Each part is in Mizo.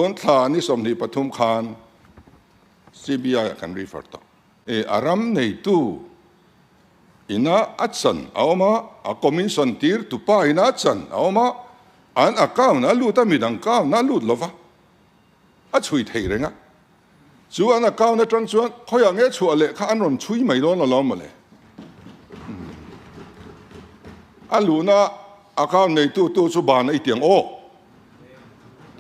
Tun thla ni 23 khan CBI ah kan refer tawh. E a ram neitu ina a chan a awm a, a commission tir tupa ina a chan a awm a, an account a lut a, midang account a lut lova, a chhui thei reng a. Chu an account atang chuan khawiah nge chhuah leh kha an rawn chhui mai dawn alawm mawle. A luhna account neitu tu chu ban a i tiang aw.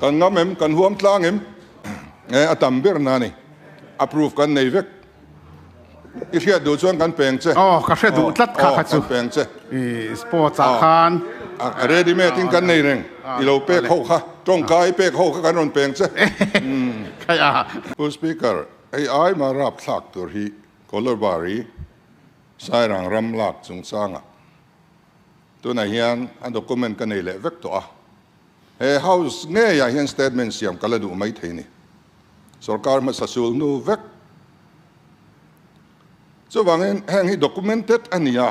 Kan ngam em? Kan huam tlang em? E, a tam ber na ni. Approve kan nei vek. I hriat duh chuan kan peng che. Aw, ka hre duh tlat kha kha chu. Kan peng che. I sports ah khan. Ready made in kan nei reng. I lo pek ho kha, tawngka i pek ho kha kan rawn peng che. Khaia. Pu Speaker, hei ai mah rapthlak tur hi Kolobari Sairang ram lak chungchangah Tunah hian a document ka nei leh vek tawh a, he House ngeiah hian statement siam ka la duh mai thei ni. Sorkar hmasa sul hnu vek. Chuvangin heng hi documented a ni a,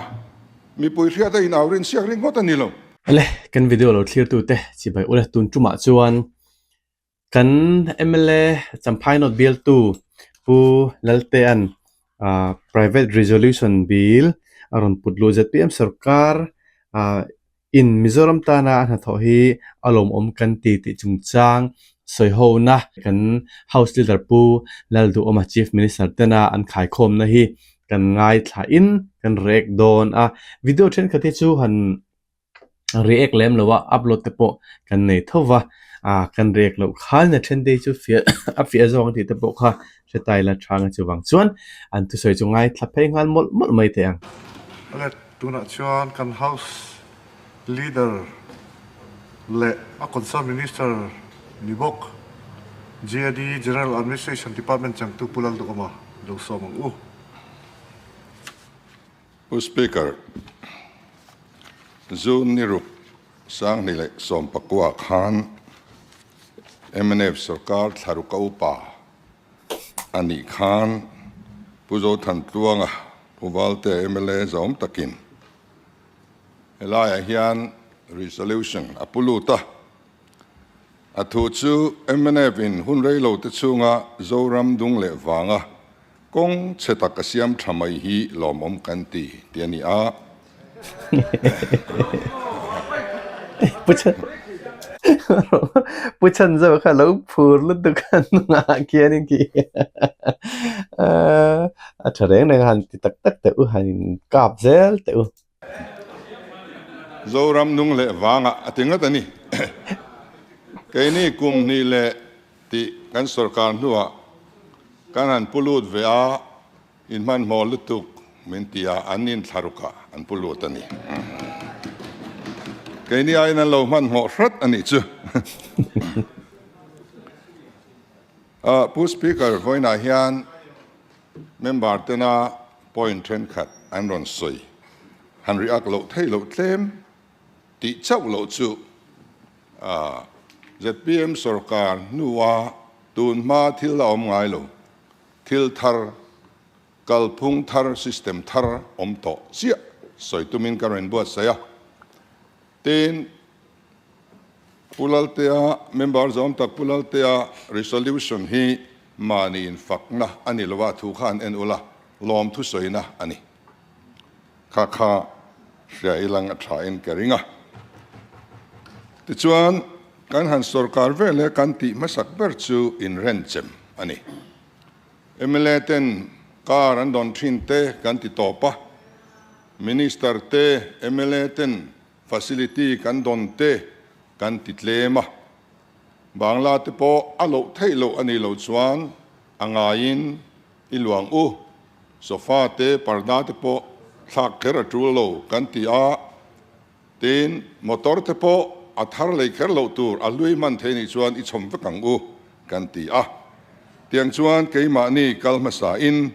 mipui hriat a inau rin siak ringawt a ni lo. Ele, kan video lo thlirtute chibai ula tun tumah chuan Kan mla Champhai North bialtu Pu Laltea'n Private Resolution Bill a rawn put luh zpm sorkar in Mizoram tana a hnathawh hi a lawmawm kan ti tih chungchang sawihona kan House Leader Pu Lalduhawma Chief Minister tena an khaikhawmna hi kan ngaithlain kan rek dawn a. Video thenkhat hi chu han React lem lo a, upload te pawh kan nei tho va, ah kan react loh khan a then te hi chu fiah a fiah zawk ang tih te pawh kha hre ta ila tha anga chuvang chuan an thusawi chu ngaithla phei nghal mawlh mawlh mai thei ang. Ale tunah chuan kan House Leader leh a Concern Minister ni bawk GAD General Administration Department changtu Pu Lalduhawma lo sawm ang u. Pu Speaker, June ni ruk 2019 khan mnf sorkar thlaruk a upa a nih khan Pu Zothantluanga, Pu Valte mla zawm takin helaiah hian resolution a pu lut a. A thu chu mnf in hun reilo te chhunga Zoram dung leh vanga Kawng chhe tak a siam tha mai hi lawmawm kan ti ti a ni a. Pu chhan zawk kha lo phur lutuk a hnungah khianin khi a tha reng reng a han ti tak tak teh u han kap zel teh u. Zoram nung leh vangah a ti ngat a ni. Keini kum hnih leh tih kan sorkar hnuah kan han pu lut ve a, inhmanhmawh lutuk min ti a, an intlarukah an pu lut a ni. Keini aiin an lo hmanhmawh hrat a nih chu. Pu Speaker, vawiinah hian member tena point thenkhat an rawn sawi. Han react loh theih loh tlem tih chauh loh chu zpm sorkar hnua tun hma thil a awm ngai lo, thil thar, kalphung thar, system thar awm tawh chiah sawi tumin ka rawn buatsaih a. Tin, Pu Laltea, member zawm tak Pu Laltea resolution hi mahni infakna a ni lo a, thu kha an en ula, lawm thusawina a ni. Kha kha hria ilang a tha in ka ring a. Tichuan, kan han sorkar vel e kan tih hmasak ber chu inrenchem a ni. Mla ten car an dawn thin te kan ti tawp a, Minister te, mla ten facility kan dawn te kan ti tlem a. Bangla te pawh a loh theih loh a nih loh chuan a ngaiin i luang u, sofa te, parda te pawh thlak kher a tul lo kan ti a, tin motor te pawh a thar lei kher loh tur a hlui hman thei nih chuan i chhawm vek ang u kan ti a, tiang chuan keimahni kal hmasa in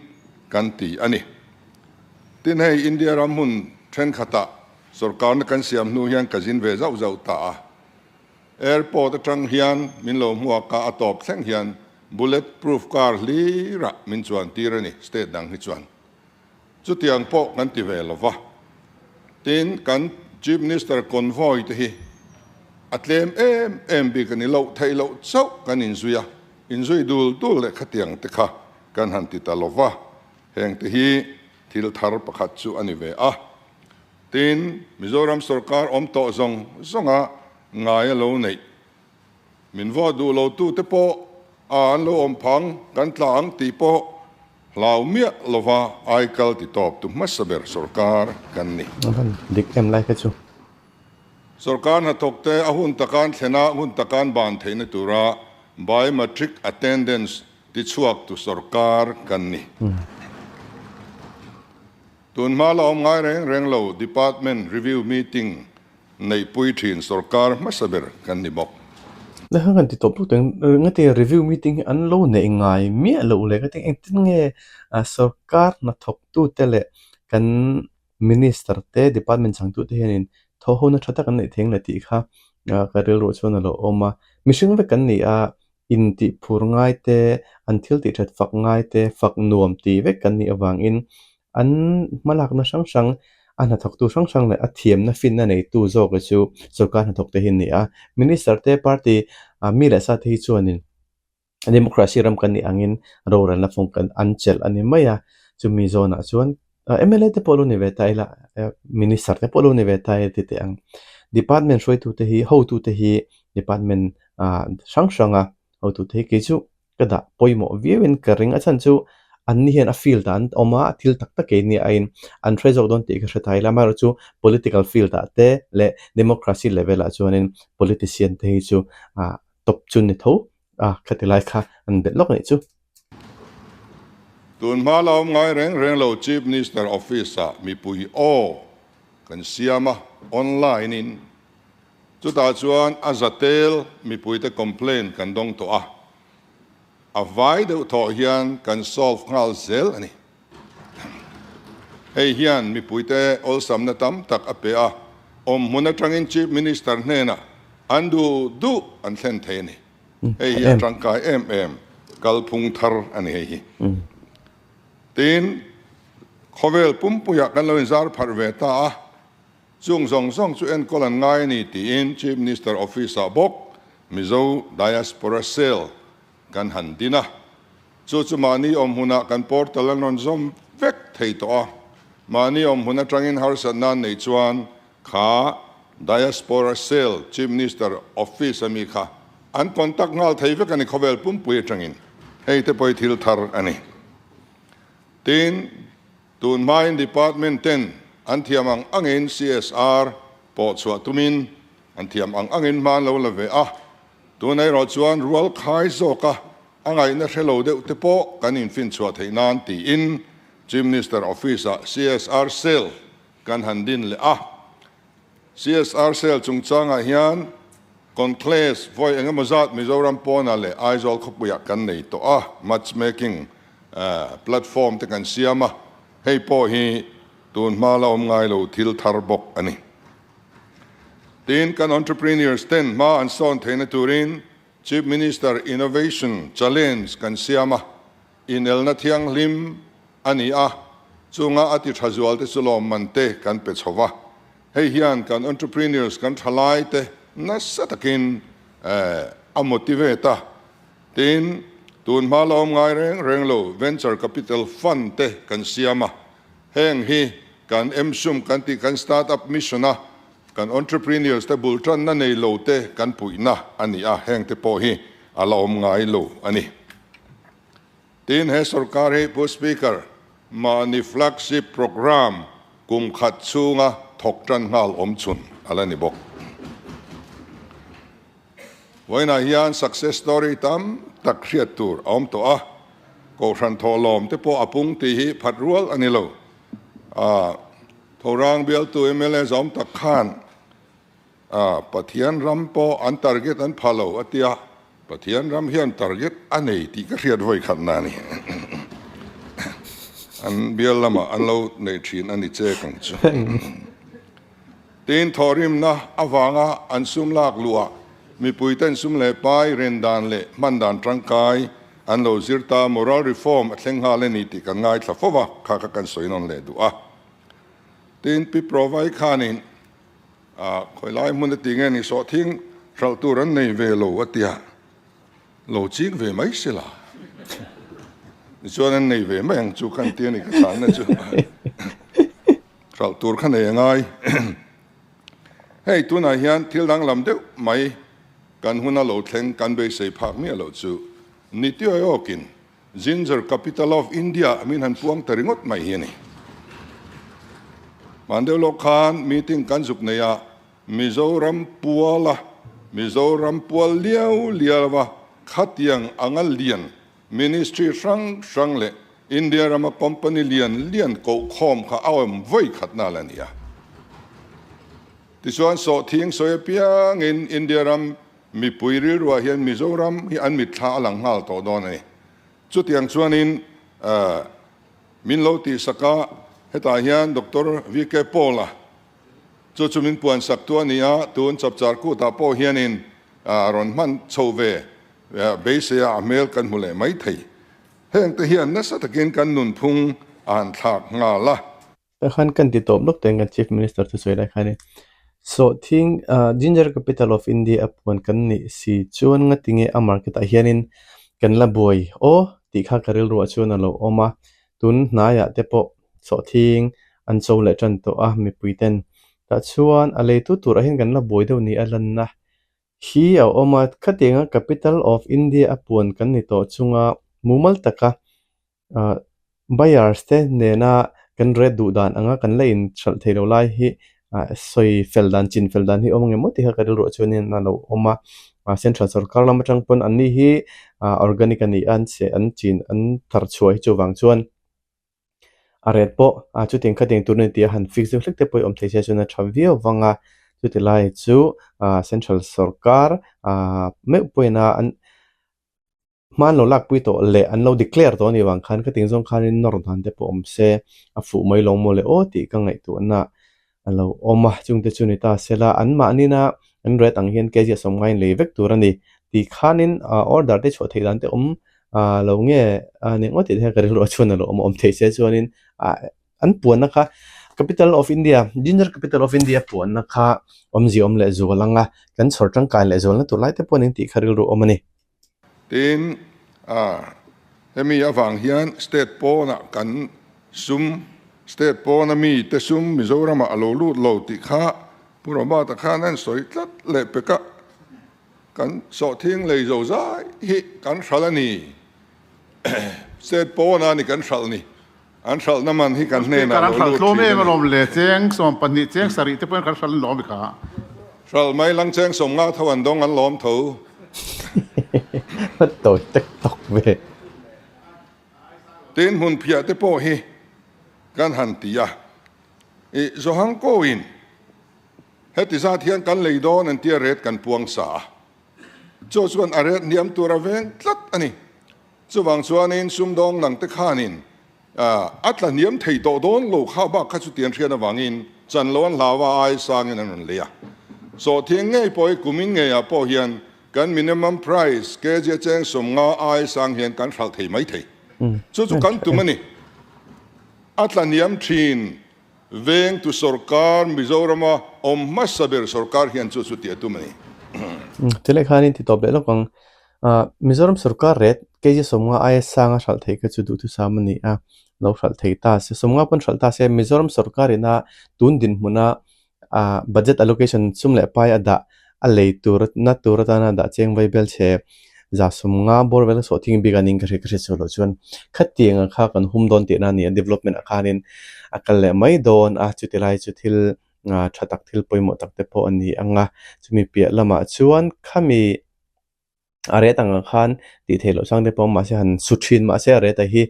kan ti a ni. Tin hei India ram hmun thenkhatah sorkarna kan siam hnu hian ka zin ve zauh zauh ta a, Airport atang hian min lo hmuak a, a tawp thleng hian bullet proof car hlirah min chuan tir a ni, state dang hi chuan. Chutiang pawh kan ti ve lo va. Tin, kan Chief Minister convoy te hi a tlem em em bik a ni loh theih loh chauh kan inzui a, inzui dul dul leh khatiang te kha kan han ti ta lo va, heng te hi thil thar pakhat chu a ni ve a. Tin, Mizoram sorkar awm tawh zawng zawnga ngai a lo neih. Min vote duh lo tute pawh a an lo awm phang kan tla ang tih pawh hlau miah lova aikal ti tawp tu hmasa ber sorkar kan ni. A van dik em lai kha chu. Sorkar hnathawkte a hun takan thlena hun takan ban theihna tura biometric attendance tichhuak tu sorkar kan ni. Tun hma la awm ngai reng reng lo department review meeting Neihpui thin sorkar hmasa ber kan ni bawk. Na kha kan ti tawp tawp teng ngati review meeting hi an lo neih ngai miah loh le ka ti engtin nge sorkar hnathawk tute leh kan minister te department changtu te hianin thawhhona tha tak an neih thei ang le tih kha ka rilruah chuan a lo awm a mihring vek kan ni a intih phur ngai te an thil tih that fak ngai te fak nuam tih vek kan nih avangin An hmalakna hrang hrang, a hnathawktu hrang hrang leh a thiamna finna neitu zawk hi chu sorkar hnathawkte hi an ni a. Minister te, party mi leh sa te hi chuanin democracy ram kan nih angin rorelna fawng kan an chelh a ni mai a. Chumi zawnah chuan mla te pawh lo ni ve ta ila, minister te pawh lo ni ve ta ila ti teh ang. Department hruaitute hi, hotute hi department hrang hranga hotute hi kei chu ka dah pawimawh viau in ka ring a chhan chu an ni hian a field ah an awm a thil tak tak ei nia aiin an hre zawk dawn tih ka hre thai la amaherawh chu political field ah te leh democracy level ah chuanin politician te hi chu ah top chu ni tho a khati lai kha an belh lawk anih chu. Tun hma la awm ngai reng reng lo Chief Minister Office ah mipui aw kan siam a online in Chutah chuan a zatel mipuite complaint kan dawng tawh a, a vai deuh thawh hian kan solve nghal zel a ni. Hei hian mipuite awlsamna tam tak a pe a, awmhmun atangin Chief Minister hnenah an duh duh an thlen thei a ni. Hei hi a tangkai em em kalphung thar a ni hei hi. Tin, khawvel pumpuiah kan lo inzar pharh ve ta a, Chung zawng zawng chu enkawl an ngai a ni tiin Chief Minister Office-ah bawk Mizo Diaspora Cell kan han din a. Chu chu mahni awm hunah kan portal an rawn zawm vek thei tawh a. Mahni awm hun atangin harsatna an neih chuan kha Diaspora Cell Chief Minister Office ami kha an contact nghal thei vek a ni khawvel pumpui atangin. Hei te pawh hi thil thar a ni. Tin. Tun hmain Department ten an thiam ang angin CSR pawh chhuah tumin an thiam ang angin hma an lo la ve a, tun erawh chuan rual khai zawka a ngaihna hre lo deuh te pawh kan infinchhuah theih nan tiin Chief Minister Office-ah CSR Cell kan han din leh a. CSR Cell chungchangah hian Conclaves vawi engemaw zat Mizoram pawnah leh Aizawl khawpuiah kan nei tawh a, matchmaking platform te kan siam a, hei pawh hi tun hma la awm ngai lo thil thar bawk a ni. Tin, kan entrepreneurs ten hma an sawn theihna turin Chief Minister Innovation Challenge kan siam a, inelna thianghlim a ni a, chunga a ti tha zual te chu lawmman te kan pe chho va. Hei hian kan entrepreneurs, kan thalai te nasa takin a motivate a, tin, tun hma la awm ngai reng reng lo venture capital fund te kan siam a, heng hi kan MSUM kan tih kan start up mission a kan entrepreneurs te bul tanna nei lo te kan puihna a ni a, heng te pawh hi a la awm ngai lo a ni. Tin, he sorkar hi Pu Speaker, mahni flagship programme kum khat chhunga thawk tan nghal awm chhun a la ni bawk. Vawiinah hian success story tam tak hriat tur a awm tawh a, Kohhran thawhlawm te pawh a pung tih hi phat rual a ni lo. Thorang bialtu mla zawm tak khan A, Pathian ram pawh an target an pha lo a tia, Pathian ram hian target a nei tih ka hriat vawi khat na a ni. An bial lamah an lo nei thin a ni che kang chu. Tin, thawhrimna avanga an sum lak luhah mipuiten sum leh pai ren dan leh hman dan tangkai an lo zir ta, moral reform a thleng nghal a ni tih kan ngaithla fo va, kha kha kan sawi nawn leh duh a. Tin, Pi Provai khanin A, khawi lai hmun a ti nge ni sawh thing Hralh tur an nei ve lo a tia, lo ching ve mai se la. Tichuan an nei ve mai ang chu khan tia ni ka chhanna chu. Hralh tur kha nei a ngai. Hei tunah hian thil danglam deuh mai kan huna lo thleng kan beisei phak miah loh chu Niti Aayog-in Ginger Capital of India min han puang ta ringawt mai hi a ni. Hman deuh lawk khan meeting kan zuk nei a, Mizoram puala Mizoram pual liau liau a khatiang anga lian Ministry hrang hrang leh India rama company lian lian kohkhawm kha a awm vawi khatna la ni a. Tichuan sawhthing sawi apiangin India ram mipui rilruah hian Mizoram hi an mitthla a lang nghal tawh dawn a ni. Chutiang chuanin min lo tihsak a, hetah hian Doctor VK Paul-a Chu chu min puan sak tu a ni a, tun chapchar kutah pawh hianin rawn hman chho ve beiseia a hmel kan hmu leh mai thei. Heng te hian nasa takin kan nunphung a han thlak nghal a. Tah khan kan ti tawp lawk teng kan Chief Minister thusawi lai khanin Sawhthing Ginger Capital of India a puan kan nih si chuan ngatinge a market ah hianin kan la buai aw tih kha ka rilruah chuan a lo awm a, tun hnaiah te pawh Sawhthing an cho leh tan tawh a mipui ten. Tah chuan a leitu turah hian kan la buai deuh ni a lanna hi a awm a, khatianga Capital of India a puan kan ni tawh chunga mumal taka ah buyers te nena kan rate duh dan anga kan la inhralh thei lo lai hi ah sawi fel dan chin fel dan hi awm ang emaw tih kha ka rilruah chuanin a lo awm a, ah central sorkar lam atang pawn anni hi ah organic a ni a an chhe an chin an thar chhuah hi chuvang chuan. A ret pawh a chutiang khatiang tur a ni tih a han fix deuh hlek te pawh hi awm thei se chuan a tha viau vang a, chuti lai chu ah central sorkar ah meuh pawhin a an hma an lo lakpui tawh leh an lo declare tawh a nih vang khan khatiang zawng khanin nawr dan te pawh awm se a fuh mai lo maw le aw tih ka ngaihtuahna a lo awm a, chungte chu ni ta sela anmahnina an ret ang hian kg a sawmngaiin lei vek tur a ni tih khanin ah order te chhuah theih dan te awm ah lo nge a ni ngawt tih te hian ka rilru a chhuan a lo awm a awm theih se chuanin ah an puanna kha capital of India ginger capital of India puanna kha awmzia awm leh zual ang a kan chhawr tangkai leh zualna tur lai te pawh an intih kha rilru awm a ni. Tin, hemi avang hian state pawnah kan sum, state pawna mite sum Mizoramah a lo lut lo tih kha Pu Robert-a khan a insawi tlat leh pek a, kan sawhthing lei zo zai hi kan hralh a ni, state pawna ni kan hralh ni. An hralhna man hi kan hnenah lo lut thin a ni. Tlawm le cheng 12 cheng sarih te pawhin kan hralh an lawm i kha. Hralh mai lang cheng 50 tho an dawng an lawm tho. A tawi tek tawk ve. Tin hmun phiah te pawh hi kan han ti a. I Zohang Koin heti zat hian kan lei dawn an tia ret kan puang sa a. Chu chuan a ret hniam tur a veng tlat a ni. Chuvang chuanin sumdawng lang te khanin a tla hniam thei tawh dawn lo kha bak kha chutiang hriat avangin chan lo an hlau a, ai sangin an rawn lei a. Sawhthiang ngei pawh hi kumin ngeiah pawh hian kan minimum price kg a cheng 50 ai sang hian kan hralh thei mai thei. Chu chu kan tum a ni. A tla hniam thin Vengtu sorkar Mizorama awm hmasa ber sorkar hian chu chu tih a tum a ni. Tilai khanin ti tawp leh lawk ang. Mizoram sorkar ret kg 50 aia sanga hralh theih kha chu duhthusam a ni a, lo hralh thei ta se, 50 pawn hralh ta se Mizoram sorkar ina tun dinhmuna budget allocation sum leh pai a dah a lei tur na tur atana dah cheng vai bel chhe 150 bawr vel a sawh thing bik a ning ka hria ka hriat chhuah loh chuan khatiang ang kha kan hum dawn tihna a ni a development ah khanin a kal leh mai dawn a chuti lai chu thil tha tak thil pawimawh tak te pawh a ni ang a chumi piah lamah chuan khami. A ret ang ang khan tih theih loh chang te pawh mahse han su thin mahse a ret a hi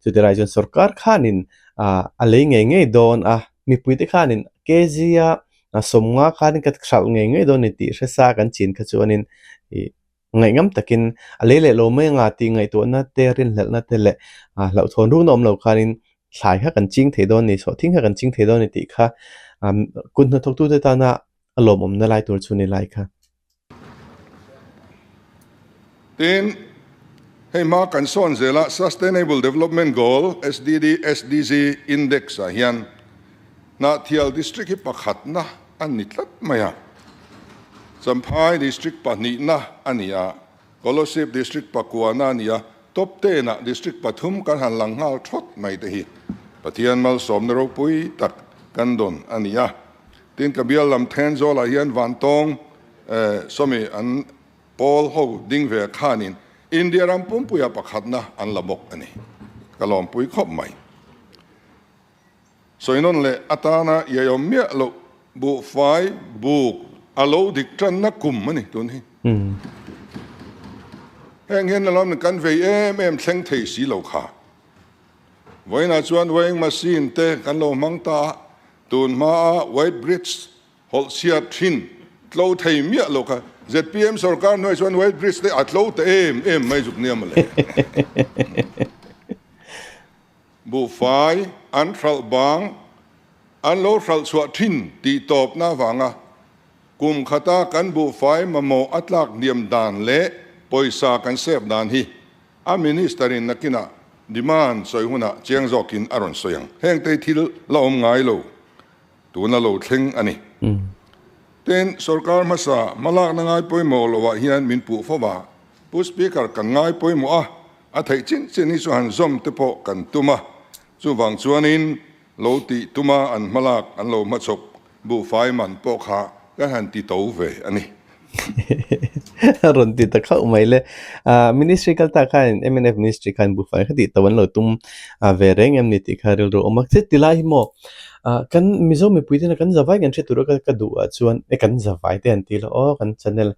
chuti lai chuan sorkar khanin ah a lei ngei ngei dawn a mipui te khanin kg a 50 khanin ka hralh ngei ngei dawn a ni tih hre sa kan chin kha chuanin ih ngaihngam takin a lei leh lo mai anga tih ngaihtuahna te rinhlelhna te leh ah hlauhthawn rukna awm lo khanin thlai kha kan ching thei dawn a ni sawhthing kha kan ching thei dawn a ni tih kha ah kut hnathawktute tana a lawmawmna lai tur chu ni lai kha. Tin, hei hma kan sawn zela Sustainable Development Goal, SDD, SDG, Index ah hian Hnahthial District hi pakhatna a ni tlat mai a. Champhai District pahnihna a ni a, Kolasib District pakuana a ni a, Top ten-ah District pathum kan han lang nghal thawt mai te hi Pathian malsawmna ropui tak kan dawn a ni a. Tin, ka bial lam Thenzawl-ah hian Vantawng sawmi an pawl ho ding ve khanin India ram pumpuia pakhatna an la bawk a ni. Ka lawmpui khawp mai. Sawinawn leh atana iaiawm miah loh buhfai buk a lo dik tanna kum a ni tun hi. Heng hian alawm kan vei em em thleng thei si lo kha. Vawiinah chuan weighing machine te kan lo hmang ta a, tun hmaa weight bridge hawlh chhiat thin tlo thei miah lo kha. Zpm sorkar hnuai chuan weight bridge te a tlo ta em em mai zuk nia mawle. Buhfai an hralh bang an lo hralh chhuah thin tih tawpna avanga kum khata kan buhfai mamawh a tlak hniam dan leh pawisa kan sep dan hi a Minister in nakinah demand sawi hunah chiang zawkin a rawn sawi ang. Hengte thil la awm ngai lo tuna lo thleng a ni. Tin, sorkar hmasa hmalakna ngai pawimawh lohah hian min puh fo va, Pu Speaker kan ngai pawimawh a, A theih chin chin hi chu han zawm te pawh kan tum a, chuvang chuanin lo tih tuma an hmalak an lo hmachhawp buhfai man pawh kha kan han ti to ve a ni. A rawn ti ta khauh mai le. Ministry kal ta khan mnf ministry khan buhfai kha tih to an lo tum ve reng em ni tih kha rilru a awm a. Cheti lai hi maw kan Mizo mipui tena kan zavai kan hre tur a ka duh ah chuan e kan zavai te an ti lo aw kan channel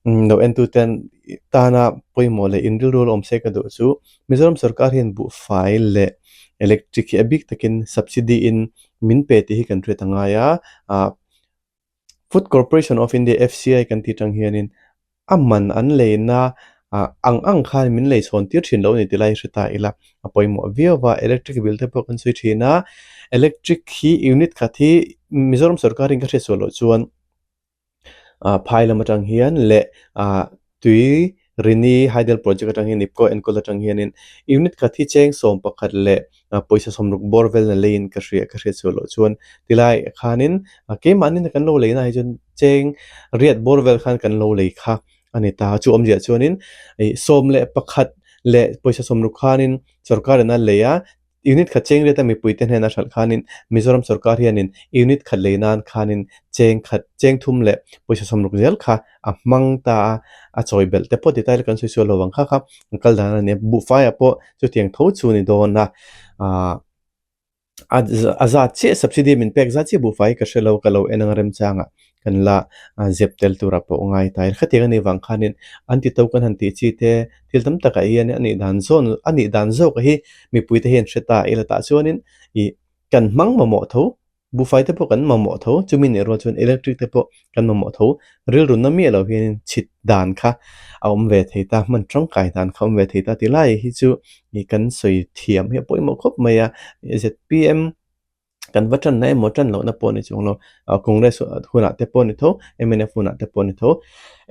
Lo entuten tana pawimawh leh inrilru awm se ka duh chu Mizoram sorkar hian buhfai leh electric hi a bik takin subsidy in min pe tih hi kan hriat a ngai a, ah Food Corporation of India FCI kan tih atang hianin a man an leina ah ang ang khan min lei chhawn tir thin lo a ni ti lai hre ta ila a pawimawh viau va, electric bill te pawh kan sawi thin a, electric hi unit khat hi Mizoram sorkar in ka hriat sual loh chuan. Ah phai lam atang hian leh ah tui rini hydel project atang hian nipco enkawl atang hianin unit khat hi cheng 11 leh pawisa 60 bawr vel na leiin ka hria ka hriat sual loh chuan tilai khanin keimahni kan lo leina hi chuan cheng riat bawr vel khan kan lo lei kha a ni ta chu awmzia chuanin ih 11 leh pawisa 60 khanin sorkar in a lei a. Unit khat cheng riata mipuite hnena hralh khanin Mizoram sorkar hianin unit khat lei nan khanin cheng khat cheng thum leh pawisa 60 zel kha a hmang ta a, a chawi belh te pawh ti ta ila kan sawi sual lo vang kha kha an kal dan a ni a, buhfaiah pawh chutiang tho chu ni dawn a, aah a zat chiah subsidy min pek zat chiah buhfai hi ka hre lo ka lo en ang remchangah kan la zep tel turah pawh ngai ta ila khatiang a nih vang khanin an ti to kan han tih chi te thil tam takah hian a nih dan zawn a nih dan zawk hi mipui te hian hre ta ila tah chuanin ih kan hmang mamawh tho buhfai te pawh kan mamawh tho chumi nih rual chuan electric te pawh kan mamawh tho rilru na miah lo hianin chhit dan kha a awm ve thei ta hman tangkai dan kha a awm ve thei ta ti lai hi chu ih kan sawi thiam hi a pawimawh khawp mai a Z_P_M. Kan va tanna emaw tan lohna pawh ni chuang lo, Congress hunah te pawh ni tho, mnf hunah te pawh ni tho.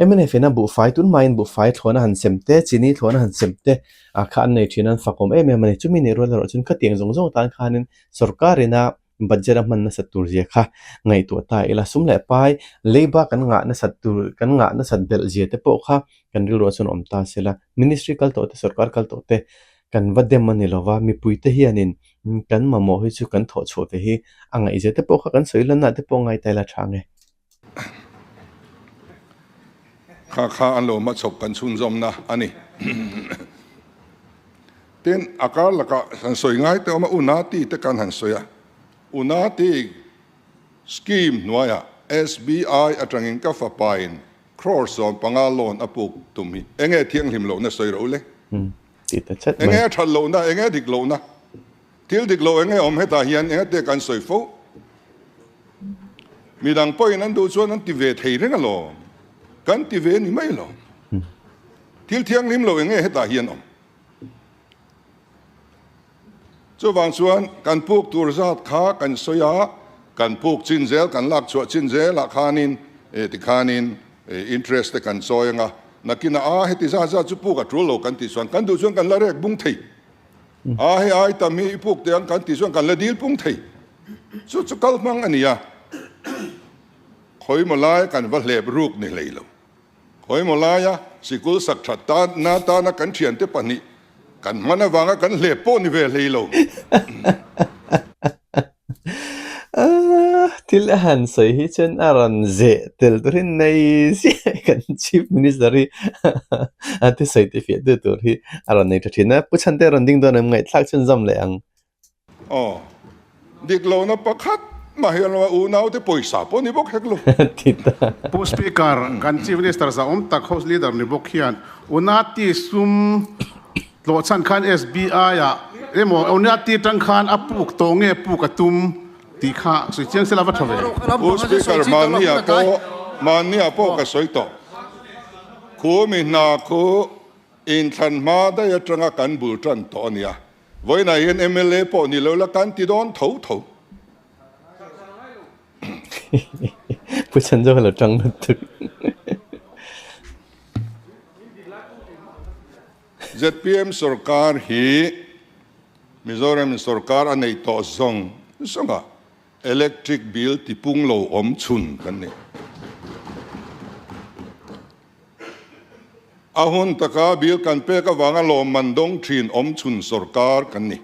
Mnf in a buhfai tun hmain buhfai thlawna han sem te, chini thlawna han sem te kha an nei thin a, an fakawm em em a ni. Chumi nih rual erawh chuan khatiang zawng zawng tan khanin sorkar ina budget a hman nasat tur zia kha ngaihtuah ta ila, sum leh pai leiba kan ngah nasat tur kan ngah nasat belh zia te pawh kha kan rilruah chuan awm ta se la. Ministry kal tawh te, sorkar kal tawh te kan va dem a ni lova, mipuite hianin kan mamawh hi chu kan thawh chhuah ve hi a ngaihzia te pawh kha kan sawi lanna te pawh ngai ta ila tha nge. Kha kha an lo hmachhawp kan chhunzawmna a ni. Tin, a kar lakah han sawi ngai te awm a, Unati te kan han sawi a. Unati scheme hnuaiah SBI atangin ka fapain Crore 15 loan a puk tum hi enge thianghlim lohna sawi rawh u le? Enge a that lohna, enge a dik lohna? Thil dik lo enge awm hetah hian enge te kan sawi fo? Midang pawhin an duh chuan an ti ve thei reng alawm, kan ti ve ni mai lo. Thil thianghlim lo enge hetah hian awm? Chuvang chuan kan puk tur zat kha kan sawi a, kan puk chin zel, kan lak chhuah chin zelah khanin tikhanin interest te kan chawi anga, nakinah a heti zat zat chu puk a tul lo kan tih chuan kan duh chuan kan la rek bung thei. A hei ai tam hi i puk teh ang kan tih chuan kan la dil pung thei. Chu chu kal hmang a ni a. Khawimaw laia kan va hlep ruk ni hlei lo. Khawimaw laia sikul sak that na tana kan thiante pahnih kan hman avanga kan hlep pawh ni ve hlei lo. Thil a han sawi hi chuan a rawn zeh tel turin nei ziah kan Chief Minister hi a thusawi ti fiah tu tur hi a rawn nei tha thin a. Pu Chhante rawn ding dawn em ngaihthlak chhunzawm leh ang. Aw, dik lohna pakhat mah hi an lo a, unaute pawisa pawh ni bawk hek lo. Ti ta. Pu Speaker, kan Chief Minister zahawm tak House Leader ni bawk hian Unati sum tlawh chhan khan SBI ah emaw Unati tang khan a puk tawh nge puk a tum tih kha sawi chiang sela va tha ve. Pu Speaker, mahniah pawh mahniah pawh ka sawi tawh. Khu mi hna khu inthlan hma daih atanga kan bul tan tawh a nia. Vawiinah hian mla pawh ni lo la kan ti dawn tho tho. Pu Chhanzo lo tang lutuk. Zpm sorkar hi Mizoram in sorkar a neih tawh zawng zawng a electric bill tipung lo awm chhun kan ni. A hun taka bill kan pek avanga lawmman dawng thin awm chhun sorkar kan ni.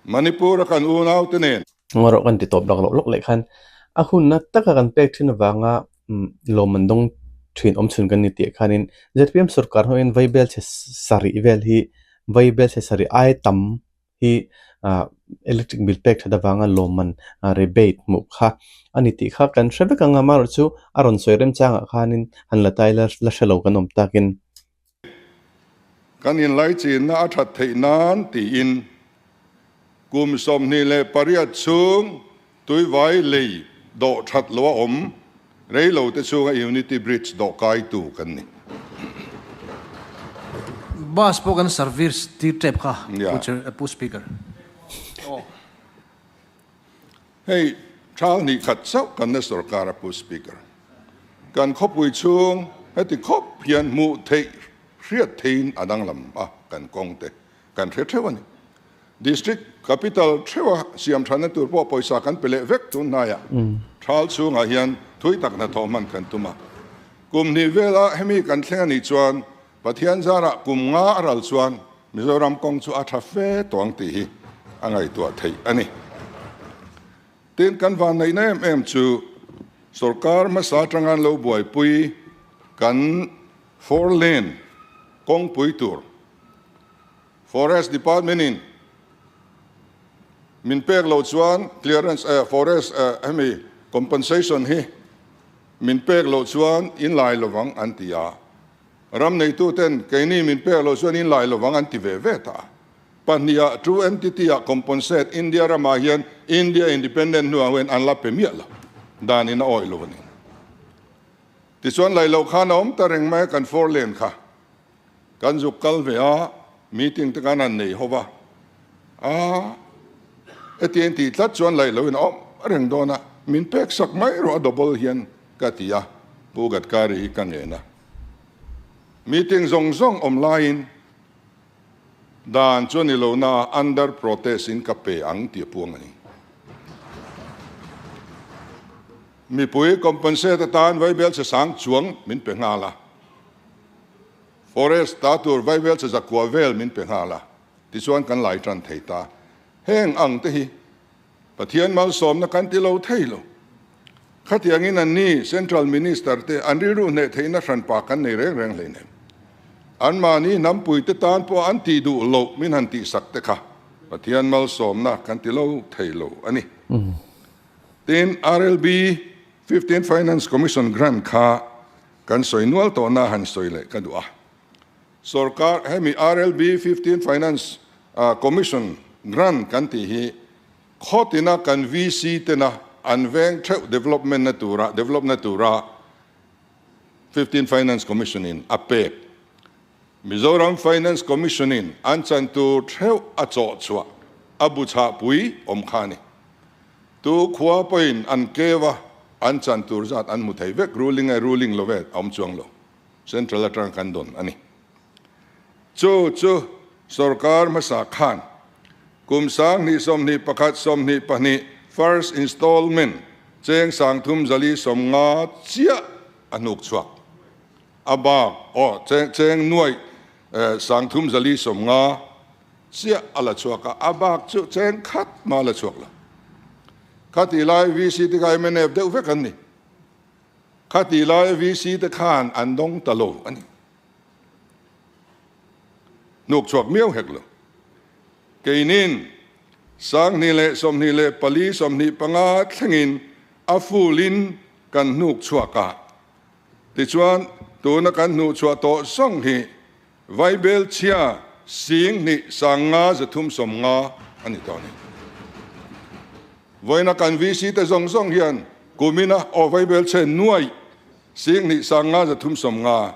Manipur a kan unaute nen. Ngarawh kan ti tawp lak loh lawk leh khan a hunna taka kan pek thin avanga lawmman dawng thin awm chhun kan ni tih khanin zpm sorkar hawin vaibel chhe sarih vel hi vaibel chhe sarih ai tam hi electric bill pek that avanga lawmman rebate hmuh kha a ni tih kha kan hre vek ang a, amaherawhchu a rawn sawi remchangah khanin han la ta ila la hre lo kan awm takin. Kan inlaichinna a that theih nan tiin kum 28 chhung tuivai lei dawh that lo a awm rei lo te chhunga Unity Bridge dawh kaitu kan ni. Bus pawh kan service tir tep kha Pu Speaker. Hei thal hnih khat chauh kan la sorkar a Pu Speaker. Kan khawpui chhung heti khawp hian hmuh theih hriat theiin a danglam a kan kawng te kan hre theuh a ni. District capital theuha siam thatna tur pawh pawisa kan pe leh vek tun hnaiah thal chhungah hian thui tak hnathawh hman kan tum a. Kum hnih vela hemi kan thleng a nih chuan Pathian zarah kum nga a ral chuan Mizoram kawng chu a tha fe tawh ang tih hi a ngaihtuah theih a ni. Tin, kan vanneihna em em chu sorkar hmasa atanga an lo buaipui kan four lane kawngpui tur Forest Department in min pek loh chuan clearance forest hemi compensation hi min pek loh chuan in lai lovang an ti a. Ram neituten keini min pek loh chuan in lai lovang an ti ve ve ta a. Pahniha two entity ah compensate India ramah hian India independent hnuah huan an la pe miah lo. Dan in a awih lo a ni. Tichuan lai loh khan a awm ta reng mai a kan four lane kha. Kan zuk kal ve a, meeting te khan an nei ho va. A, heti in tih tlat chuan laih loin a awm reng dawn a, min pek sak mai rawh a double hian ka ti a, Pu Gadkari hi ka ngen a. Meeting zawng zawng awm laiin dan chu a ni lo na a, under protest in ka pe ang tih a puang a ni. Mipui compensate atan vaibel che sang chuang min pe nghal a. Forest ta tur vaivel che zakua vel min pe nghal a, tichuan kan lai tan thei ta. Heng ang te hi Pathian malsawmna kan ti lo thei lo. Khatiangin an ni Central Minister te an rilru hneh theihna hranpa kan nei reng reng hleinem. Anmahni hnampui te tan pawh an tih duh loh min han tihsak te kha Pathian malsawmna kan ti lo thei lo a ni. Tin, RLB Fifteenth Finance Commission grant kha Kan sawi nual tawhna han sawi leh ka duh a. Sorkar hemi RLB 15 Finance Commission grant kan tih hi khawtina kan VC tena an veng theuh development na tura develop na tura 15 Finance Commission in a pek. Mizoram Finance Commission in an chan tur theuh a chawh chhuah a bu chhah pui awm kha a ni. Tu khua pawhin an keu a, an chan tur zat an hmu thei vek, ruling e ruling lo ve a awm chuang lo. Central atang kan dawn a ni. Chu chu sorkar hmasa khan kum 2021 22. First Installment cheng 30 50 chiah a hnuk chhuak. A bak aw cheng cheng nuaih 350 chiah a la chhuak a, a bak chu cheng khat mah a la chhuak lo. Khati lai VC te kha mnf deuh vek an ni. Khati lai VC te khan an dawng ta lo a ni. Hnuk chhuak miau hek lo. Keinin 2024 25 thlengin a full in kan hnuk chhuak a. Tichuan tuna kan hnuh chhuah tawh zawng hi Vaibel chhia 2 5 350 a ni tawh a ni. Vawiina kan VC te zawng zawng hian kumina aw Vaibel chhe nuaih 2 5 350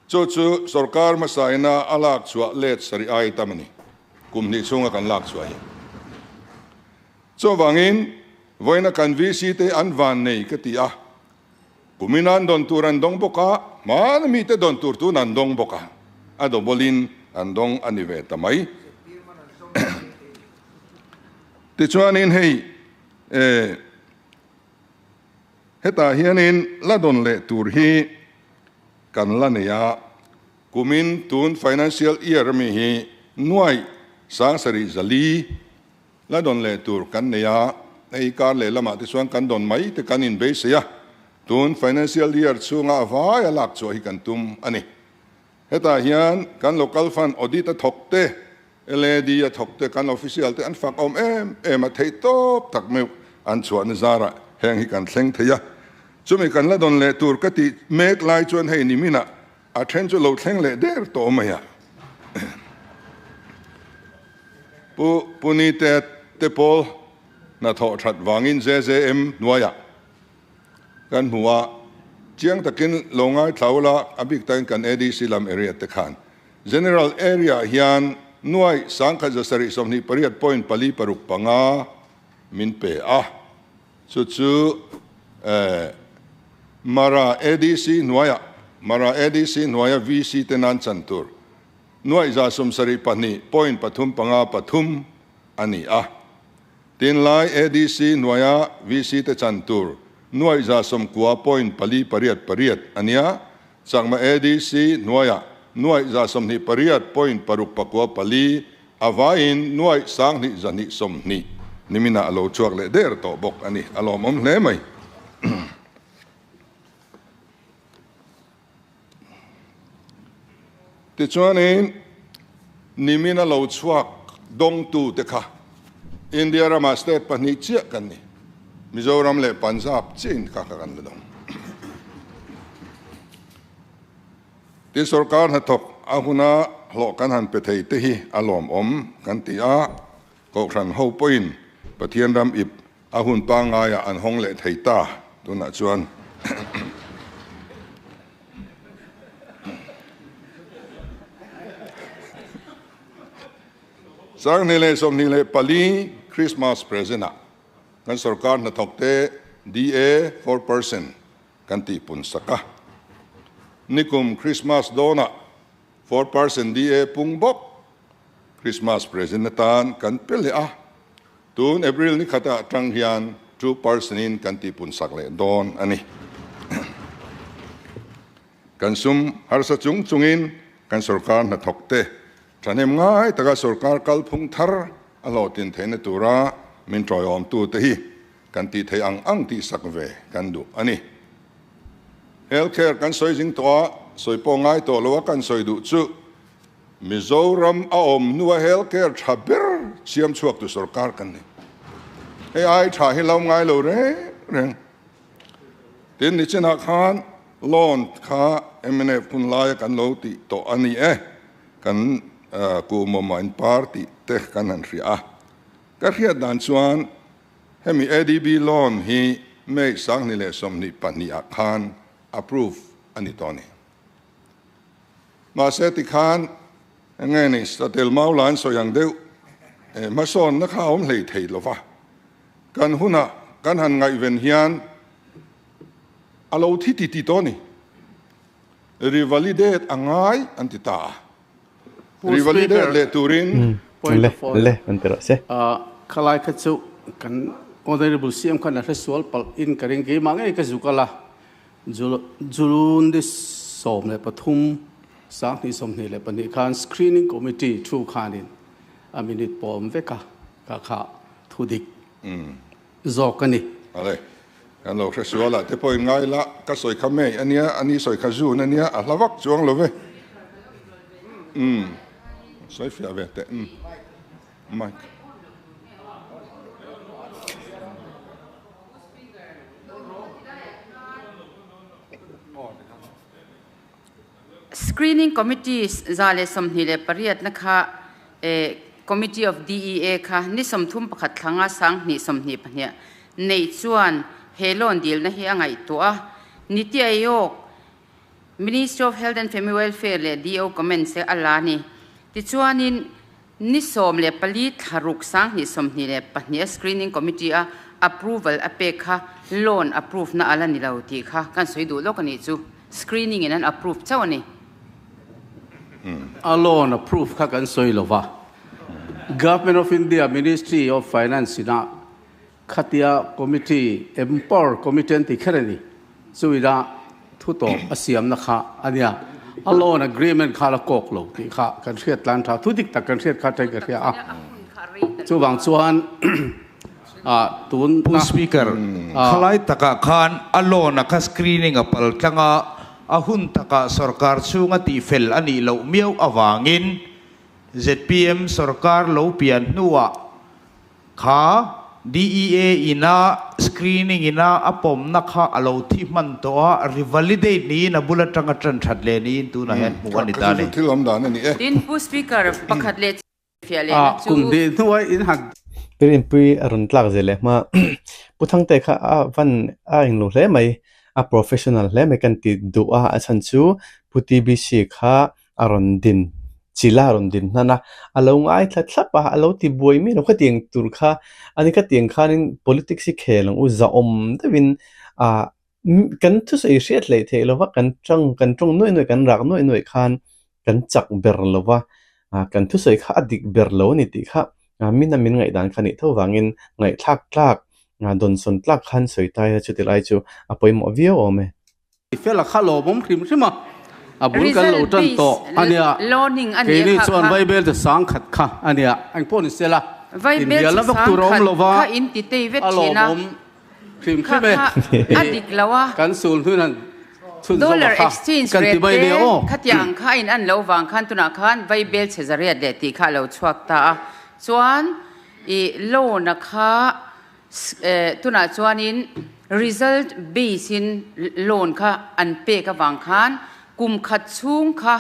chu chu sorkar hmasa ina a lak chhuah let sarih ai tam a ni. Kum hnih chhunga kan lak chhuah hi. Chuvangin vawiina kan VC te an van nei ka ti a. Kumin an dawn tur an dawng bawk a, hmana mite dawn tur tun an dawng bawk a, a double-in an dawng a ni ve ta mai. Tichuanin hei eh hetah hianin la dawn leh tur hi kan la nei a, kumin tun financial year ami hi nuaih 7400 La dawn leh tur kan nei a, hei kar leh lamah te chuan kan dawn mai te kan inbeisei a, tun financial year chhunga a vai a lak chhuah hi kan tum a ni. Hetah hian kan local fund audit a thawk te, LAD a thawk te, kan official te an fak awm em em a, theih tawp tak meuh an chhuahna zarah heng hi kan thleng thei a. Chumi kan la dawn leh tur ka tih mek lai chuan hei niminah A then chu lo thleng leh der tawh mai a. Pu Punite te pawl hnathawh that vangin JJM hnuaiah kan hmu a, chiang takin lo ngaithla ula, a bik takin kan ADC lam area te khan. General area hian nuai 1728 point pali paruk panga min pe a, Chu chu Mara ADC hnuaiah Mara ADC hnuaia VC te nan chan tur nuaih 72 point pathum panga pathum a ni a. Tinlai ADC hnuaia VC te chan tur nuaih 90 point pali pariat pariat a nia. Chakma ADC hnuaiah nuaih 28 point paruk pakua pali A vaiin nuaih 2120 niminah a lo chhuak leh der tawh bawk a ni. A lawmawm hle mai. Tichuanin nimin a lo chhuak dawngtute kha India ramah state pahnih chiah kan ni. Mizoram leh Punjab chiahin kha kha kan la dawng. Tin, sorkar hnathawk a huna hlawh kan han pe thei te hi a lawmawm kan ti a, Kohhran ho pawhin Pathian ram ip a hun pangaiah an hawng leh thei ta tunah chuan. 2024 Christmas present ah kan sorkar hnathawk te DA 4%, Kan tihpun sak a. Nikum Christmas dawnah 4% DA pung bawk Christmas present atan kan pe leh a. Tun April ni khatah atang hian 2% in kan tihpun sak leh dawn a ni. Kan sum harsa chung chungin kan sorkar hnathawk te thahnem ngai taka sorkar kalphung thar a hlawhtlin theihna tura min tawiawmtute hi Kan tih theih ang ang tih sak ve kan duh a ni. Health care kan sawi zing tawh a, sawi pawh ngai tawh lo a kan sawi duh chu Mizoram a awm hnua health care tha ber siam chhuak tu sorkar kan ni. Hei ai tha hi lo ngai lo reng reng. Tin nichinah khan loan kha mnf hun laia kan lo tih tawh a ni e. Kan kuhmawmah in party te kan han hria a. Ka hriat dan chuan Hemi ADB loan hi May 2022 ah khan approve a ni tawh a ni. Mahse tikhan eng nge ni Satel Maula an sawi ang deuh hmasawnna kha a awm hlei thei lo va, kan hunah kan han ngaihven hian a lo thi ti ti tawh a ni. Revalidate a ngai an ti ta a. Revalidate leh turin. Le, le, an ti rawh se. Khalai kha chu kan. Honourable CM khan a hresual palh in ka ring keimah ngei ka zuk a la June ni 13 2022 khan Screening Committee thu khanin a minute pawm vek a ka kha thu dik zawk a ni. Ale, kan lo hresual ah te pawhin ngai la, ka sawi kha May a nia, a ni sawi kha June a nia, a hla vak chuang lo ve. Umm, sawi fiah ve teh. Umm, mic. Screening Committee 128 na kha Committee of DEA kha ni 31 thlanga 2022 neih chuan he loan dilna hi a ngaihtuah a. Niti Aayog, Ministry of Health and Family Welfare leh DO comments te a la a ni. Tichuanin ni 14 thla ruk 2022 a Screening Committee a approval a pek kha loan approve na a la ni lo tih kha kan sawi duh lawk a nih chu. Screening in an approve chauh a ni. A loan approve kha kan sawi lo va. Government of India Ministry of Finance ina Khatia committee, empower committee an ti kher a ni. Chuina thu tawp a siamna kha a nia. A loan agreement kha la kawk lo tih kha kan hriat tlan tha. Thu dik tak kan hriat kha ṭhen ka hria a. Chuvang chuan tun Pu Speaker, khalai takah khan a loan a kha screening a pal tlang a, a hun takah sorkar chhunga tihfel a nih loh miau avangin zpm sorkar lo pian hnuah Kha DEA ina screening ina a pawmna kha a lo thi hman tawh a, revalidate niin a bul atanga tan that leh niin tunah hian hmuh a ni ta a ni. Thil awm dan a ni e. Tin, Pu Speaker, pakhat leh fiah lehna chu. Kum hnih hnuai in han. Pirinpui a rawn tlak zel leh hma. Pu Thangte kha a van a englo hle mai, a professional hle mai kan ti duh a, a chhan chu Pu TBC kha a rawn din chilh a, a rawn din hnan a, a lo ngaithla thlap a, a lo ti buai miah lo khatiang tur kha a ni khatiang khanin politics hi khel ang u zahawm deuhin ah kan thusawi hriat hleih theih lova kan tang kan tawng nuaih nuaih kan rak nuaih nuaih khan kan chak ber lova ah kan thusawi kha a dik ber lo a ni tih kha mina min ngaihdan kha nih tho vangin ngaihthlak tlak dawnsawn tlak khan sawi tai a chuti lai chu a pawimawh viau awm e. Fela kha lawmawm hrim hrim a, a bul kan lo tan tawh a nia. Keini chuan Vaibel che sang khat kha a nia, eng pawh ni sela, inbialna vak tur a awm lo va, a lawmawm hrim hrim e. Kan sul hnuin han chhunzawm a kha kan ti mai nia aw. Tunah chuanin result base in loan kha an pek avang khan kum khat chhung kha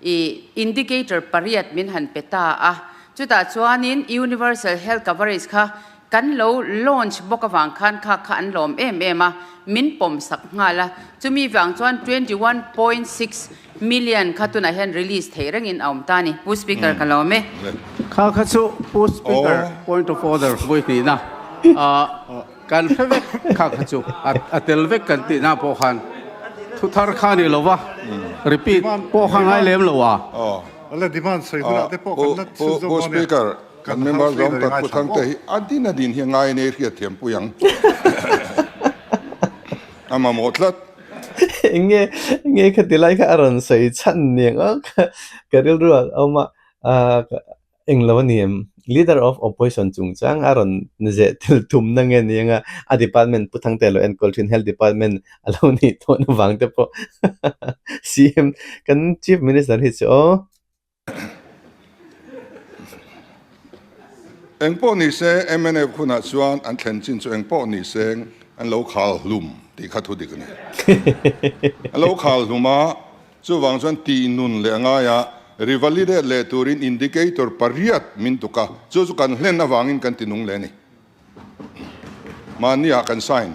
i indicator pariat min han pe ta a. Chutah chuanin universal health coverage kha kan lo launch bawk avang khan kha kha an lawm em em a, min pawm sak nghal a. Chumi vang chuan 21.6 million kha tunah hian release theih rengin a awm ta a ni. Pu Speaker ka lawm e. Kha kha chu Pu Speaker point of order vawi hnihna kan hre vek kha kha chu a tel vek kan tihna pawh khan thu thar kha a ni lo va, repeat pawh kha ngai lem lo a. Pu Speaker kan member zawng tak Pu Thangte hi a din a din hi a ngai nei hriat thiam pui ang. A mamawh tlat. Enge enge khati lai kha a rawn sawi chhan niang a ka rilru ah a awm a ah englo a ni em leader of opposition chungchang a rawn zeh tel tum na nge ni anga a department Pu Thangte a lo enkawl thin health department a lo nih tawh na vang te pawh CM kan chief minister hi chu aw. Engpawh ni se mnf hunah chuan an thlen chin chu engpawh ni seng an lo khal hlum tih kha thu dik a ni. An lo khal hlum a, chuvang chuan tih nun leh a ngai a, revalidate leh turin indicator pariat min tuk a, chu chu kan hlen avangin kan ti nung leh a ni. Mahniah kan sign.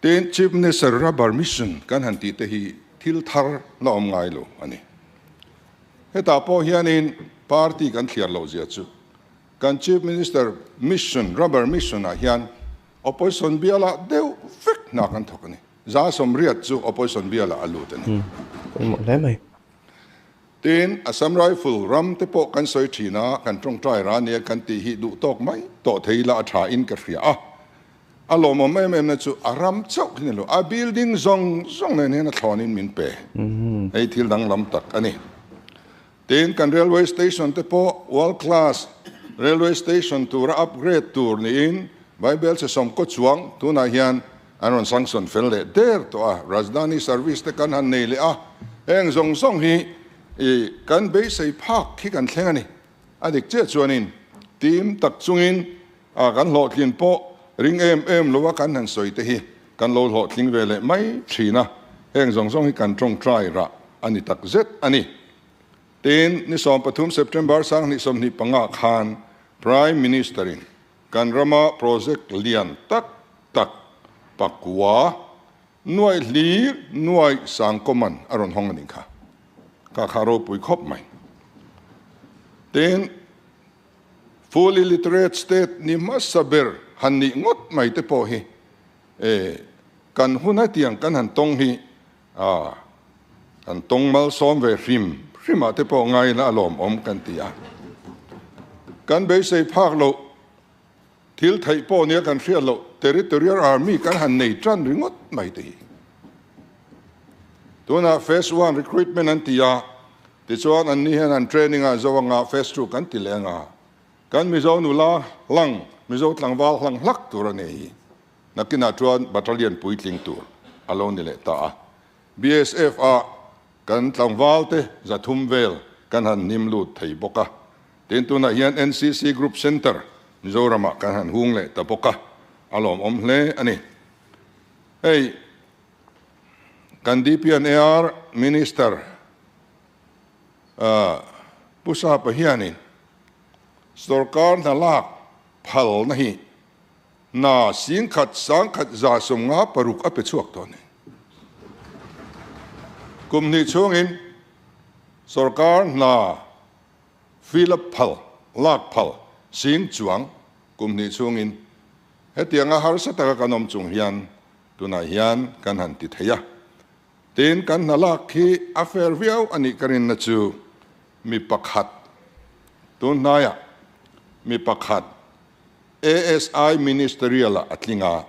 Tin, Chief Minister Rubber Mission kan han tih te hi thil thar la awm ngai lo a ni. Hetah pawh hianin party kan thliar loh zia chu kan Chief Minister Mission, Rubber Mission ah hian Opposition bialah deuh vek hna kan thawk a ni. 80% chu Opposition bialah a lut a ni. Pawimawh hle mai. Tin, Assam Rifle ram te pawh kan sawi thin a, kan tawngtai ra nia kan tih hi duh tawk mai tawh thei ila a tha in ka hria a. A lawmawm em em na chu a ram chauh hi ni lo, a building zawng zawng nen hian a thlawn in min pe. Hei thil danglam tak a ni. Tin, kan railway station te pawh world class railway station tura upgrade tur niin Vaibelchhe sawmkaw chuang tunah hian an rawn sanction fel leh der tawh a, Rajdhani service te kan han nei leh a, heng zawng zawng hi i kan beisei phak hi kan thleng a ni. A dik chiah chuanin team tak chungin a kan hlawhtlin pawh ring em em lo a kan han sawi te hi kan lo hlawhtling ve leh mai thin a, heng zawng zawng hi kan tawngtai rah a ni tak zet a ni. Tin, ni 13 September 2025 khan Prime Minister in kan rama project lian tak tak pakua nuaih hlir nuaih sangkawman a rawn hawng a nih kha. Ka kha ropui khawp mai. Tin, fully literate state ni hmasa ber han nih ngawt mai te pawh hi e kan hun hetiang kan han tawng hi a kan tawng malsawm ve hrim hrim ah te pawh ngaina a lawmawm kan ti a. Kan beisei phak loh thil theih pawh nia kan hriat loh Territorial Army kan han nei tan ringawt mai te hi. Tunah Phase One recruitment an ti a, tichuan an ni hian an training a zo anga Phase Two kan ti leh anga kan Mizo nula hlang, Mizo tlangval hlang hlak tur a nei hi. Nakinah chuan battalion puitling tur a lo ni leh ta a. BSF ah kan tlangval te 300 vel kan han hnim lut thei bawk a. Tin tunah hian NCC Group Centre Mizoramah kan han hung leh ta bawk a, a lawmawm hle a ni. Hei kan DPNAR Minister Pu Sapa hianin sorkar hna lak phalna hi Hna 10,000 1,156 a pe chhuak tawh a ni. Kum hnih chhungin sorkar hna fill up phal, lak phal, sing chuang kum hnih chhungin hetianga harsa taka kan awm chung hian tunah hian kan han ti thei a. Tin, kan hna lak hi a fair viau a nih ka rinna chu mi pakhat tun hnaiah mi pakhat ASI Ministerial ah a tling a,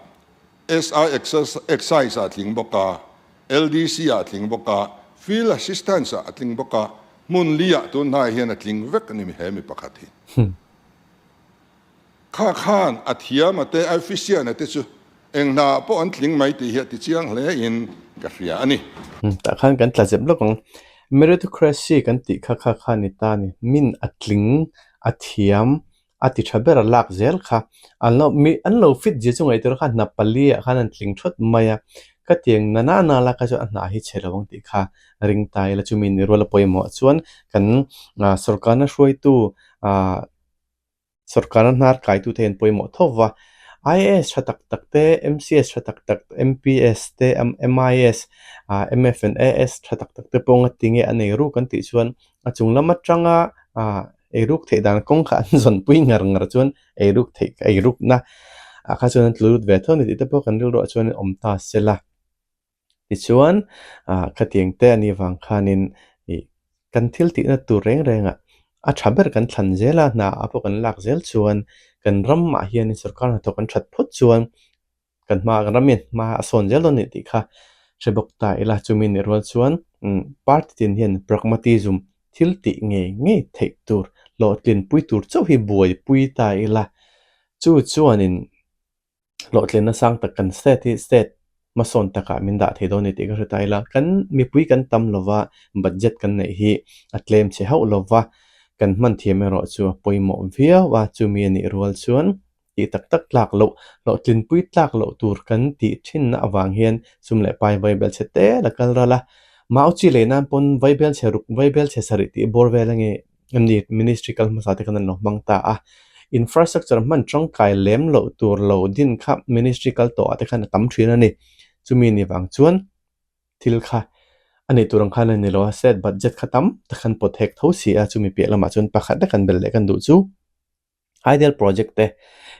SI Excise ah a tling bawk a, LDC ah a tling bawk a, Field Assistance ah a tling bawk a, hmun li ah tun hnaiah hian a tling vek a ni he mi pakhat hi. Kha khan a thiam a te, a efficient a te chu eng hna ah pawh an tling mai tih hi a ti chiang hle in ka hria a ni. Tah khan kan tla zep lawk ang. Meritocracy kan tih kha kha kha ni ta a ni. Min a tling, a thiam, a ti tha ber a lak zel kha an lo mi an lo fit zia chu ngaihtuah kha hna pali ah khan an tling thawt mai a ka tiang na na na la kha chuan a hnah hi chhe lo ang tih kha ring ta ila chumi ni rual a pawimawh chuan kan ah sawrkarna hruaitu ah sawrkarna hnar kaitu te hian pawimawh tho va I_A_S tha tak tak te M_C_S tha tak tak M_P_S te M_I_S ah M_F_N_A_S tha tak tak te pawh ngatinge an ei ruk an tih chuan a chung lam atanga ah. Eiruk theih dan kawng kha an zawnpui ngar ngar chuan eiruk theih eirukna ah kha chuan an tlu lut ve tho a ni tih te pawh kan rilruah chuan awm ta se la. Tichuan ah khatiang te a nih vang khanin ih kan thil tihna tur reng rengah a tha ber kan thlan zel a, hna ah pawh kan lak zel chuan kan ramah hianin sorkar hnathawk an that phawt chuan kan hma kan ram hian hma a sawn zel dawn a ni tih kha hre bawk ta ila chumi nih rual chuan party tin hian pragmatism thil tih ngei ngei theih tur hlawhtlin pui tur chauh hi buaipui ta ila chu chuanin hlawhtlinna sang tak kan state hi state hmasawn takah min dah thei dawn a ni tih ka hre ta ila kan mipui kan tam lova budget kan neih hi a tlem chhe hauh lova kan hman thiam erawh chu a pawimawh viau a chumi a nih rual chuan tih tak tak tlak loh, hlawhtlinpui tlak loh tur kan tih thinna avang hian sum leh pai vaibel chhe te la kal ral a. Mau chi lei nan pawn vaibel chhe ruk, vaibel chhe sarih tih bawr vel ange em ni ministry kal hmasa te khan an lo hmang ta a. Infrastructure hman tangkai lem loh tur lo din kha ministry kal tawh ah te khan a tam thin a ni. Chumi ni vang chuan thil kha a neih tur ang khan a ni lo a, set budget kha tam tak khan pawt hek tho si a, chumi piah lamah chuan pakhat lek kan belh leh kan duh chu. Hydel project te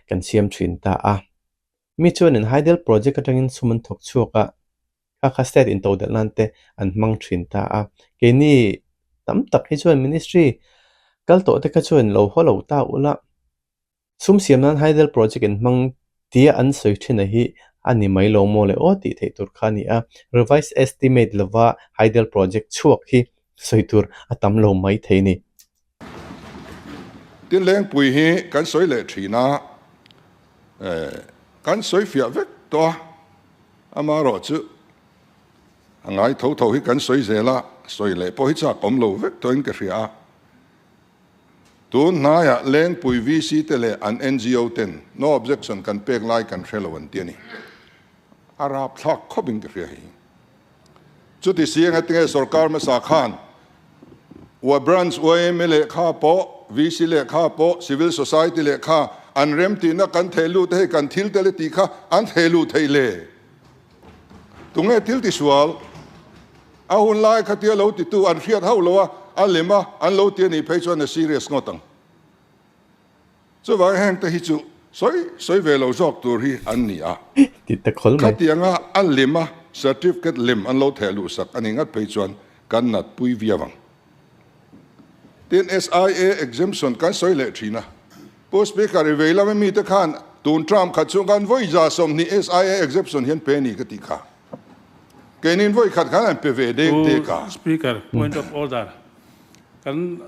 kan siam thin ta a, mi chuanin hydel project atangin sum an thawk chhuak a, kha kha state intodelh nan te an hmang thin ta a, keini Tam tak hi chuan ministry kal tawh te kha chuan lo haw lo ta ula, sum siam nan hydel project in hmang tia an sawi thin a hi a ni mai lo maw le aw tih theih tur kha a ni a, revised estimate lova hydel project chhuak hi sawi tur a tam lo mai thei a ni. Tin Lengpui hi kan sawi leh thin a, kan sawi fiah vek tawh a, amaherawhchu A ngai tho tho hi kan sawi zel a, sawi leh pawh hi chak awm lo vek tawhin ka hria a. Tun hnaiah Lengpui VC te leh an NGO ten no objection kan pek lai kan hre lo an ti a ni. A rapthlak khawpin ka hria hei. Chuti si eng atinge sorkar hmasa khan ua branch yma lehkha pawh, VC lehkha pawh, civil society lehkha an remtihna kan theh lut hei kan thil tel e tih kha an theh luh theih le? Tunge thil tisual? A hun lai khatia lo titu an hriat hauh lo a, a lem a, an lo ti a nih phei chuan a serious ngawt ang. Chuvang heng te hi chu sawi sawi ve lo zawk tur hi an ni a. Ti ta khawl mai. Khatianga a lem a, certificate lem an lo theh luh sak a nih ngat phei chuan kan nat pui viau ang. Tin, SIA exemption kan sawi leh thin a. Pu Speaker, i vei lama mite khan tun term khat chhung khan vawi 120 SIA exemption hian pe ni ka tih kha. Keinin vawi khat khan an pe ve deng Pu tek a. Speaker, point of order. Kan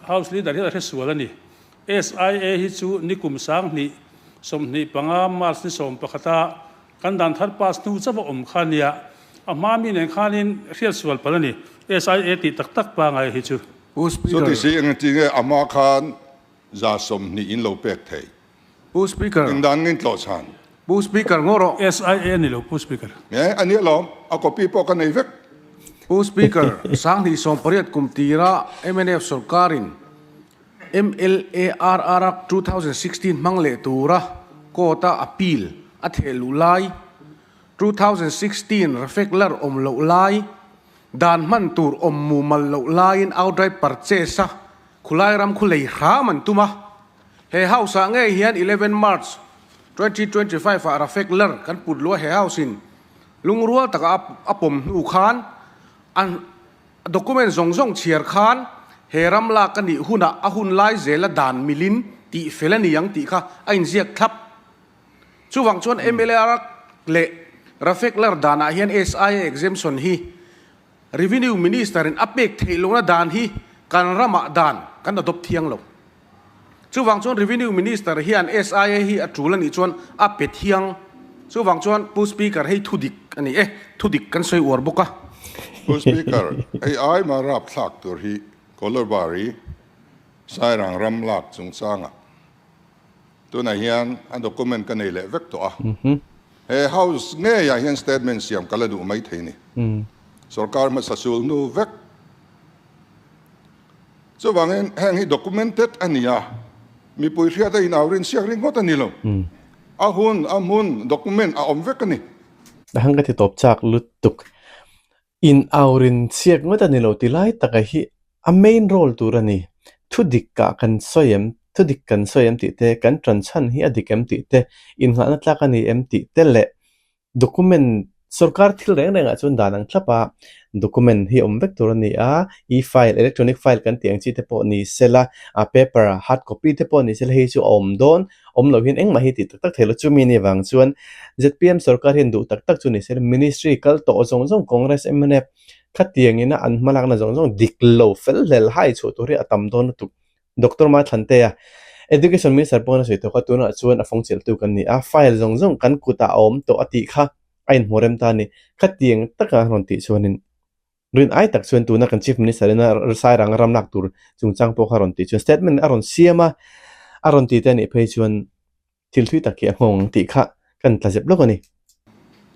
House Leader hian a hre sual a ni. SIA hi chu nikum 2025 March ni 11 a Kan dan thar pass hnu chauh a awm kha nia, a hma mi nen khanin hriat sual palh a ni. SIA tih tak tak pangai hi chu. Pu Speaker. Chuti si eng ti nge a hma khan 120 in lo pek thei? Pu Speaker. Eng dan ngin tlawh chhan? Pu Speaker ngaw rawh. SIA a ni lo Pu Speaker. Nge a nia lawm, a copy pawh ka nei vek. Pu Speaker, 2018 kum tira mnf sorkarin MLARR Act 2016 hmang leh tura court-a appeal a theh luh lai, 2016 Rafeklar awm loh lai, dan hman tur awm mumal loh laiin outright purchase-a khulai ram khu lei hram an tum a. He House-ah ngei hian 11 March 2025 ah Rafeklar kan put luh a he House-in lungrual taka a pawm hnu khan a Document zawng zawng chhiar khan he ram lak a nih hunah a hun lai zela dan milin tih fel a ni ang tih kha a inziak thlap. Chuvang chuan MLR leh Rafekler danah hian SIA exemption hi Revenue Minister in a pek theih lohna dan hi kan ramah dan kan adopt thiang lo. Chuvang chuan Revenue Minister hian SIA hi a tul a nih chuan a pe thiang. Chuvang chuan Pu Speaker hei thudik a ni e, thudik kan sawi uar bawk a. Pu Speaker, hei ai mah rapthlak tur hi Kolobari Sairang ram lak chungchangah tunah hian a document ka nei leh vek tawh a. He House ngeiah hian statement siam ka la duh mai thei ni. Sorkar hmasa sul hnu vek. Chuvangin heng hi documented a ni a, mipui hriat a inau rin siak ringawt a ni lo. A hun, a hmun, document a awm vek a ni. A hang ka ti tawp chak lutuk. Inau rin siak ngawt a ni lo ti lai taka hi a main role tur a ni. Thu dik ah kan sawi em, thu dik kan sawi em tih te, kan tan chhan hi a dik em tih te, innghahna tlak a ni em tih te leh Document, Sorkar thil reng rengah chuan dan ang thlap a, document hi awm vek tur a ni a, e-file, electronic file kan tih ang chi te pawh ni sela, a paper a hard copy te pawh ni sela hei chu a awm dawn, awm loh hian engmah hi tih tak tak theih loh chumi anih avang chuan zpm sorkar hian duh tak tak chu ni sela ministry kal tawh zawng zawng Congress mnf khatiangin a an hmalakna zawng zawng dik lo fel hlel hai chhuah tur hi a tam dawn lutuk. Doctor Ma Thlantea, Education Minister pawhin a sawi tawk a, tunah chuan a fawng chelhtu kan ni a, file zawng zawng kan kutah a awm tawh a tih kha a inhmu rem ta a ni. Khatiang taka rawn tih chuanin rin ai tak chuan tuna kan Chief Minister ina Sairang ram lak tur chungchang pawh kha rawn tih chuan statement a rawn siam a, a rawn ti te a nih phei chuan thil thui tak hi a nghawng ang tih kha kan tla zep lawk a ni.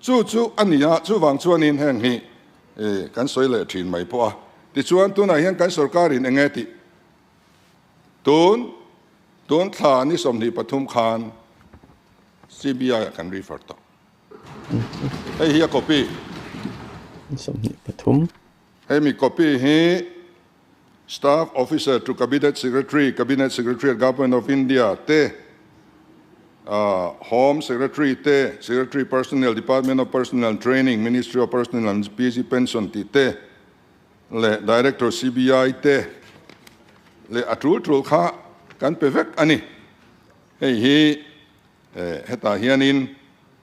Chu chu a ni a, chuvang chuanin heng hi kan sawi leh thin mai pawh a. Tichuan tunah hian kan sorkarin eng nge tih tun tun thla ni 23 khan CBI ah kan refer tawh. Hei hi a copy. Ni 23. Hei mi copy hi Staff Officer to Cabinet Secretary, Cabinet Secretariat, Government of India te, Home Secretary te, Secretary Personnel, Department of Personnel and Training, Ministry of Personnel and PG Pension tih te, leh Director CBI te leh a tul tul kha kan pe vek a ni. Hei hi hetah hianin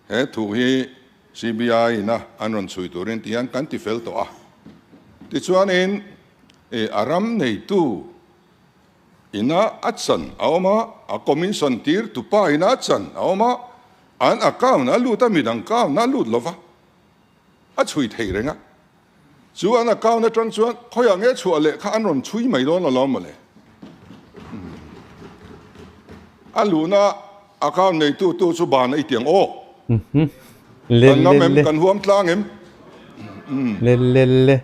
he thu hi CBI ina an rawn chhui turin ti hian kan ti fel tawh a. Tichuanin a ram neitu ina a chan a awm a, a commission tir tupa ina a chan a awm a, an account a lut a, midang account a lut lova a chhui thei reng a. Chu an account atang chuan khawiah nge chhuah leh kha an rawn chhui mai dawn alawm mawle. A luhna account neitu tu chu ban a i tiang aw. Kan ngam em? Kan huam tlang em? Le le le.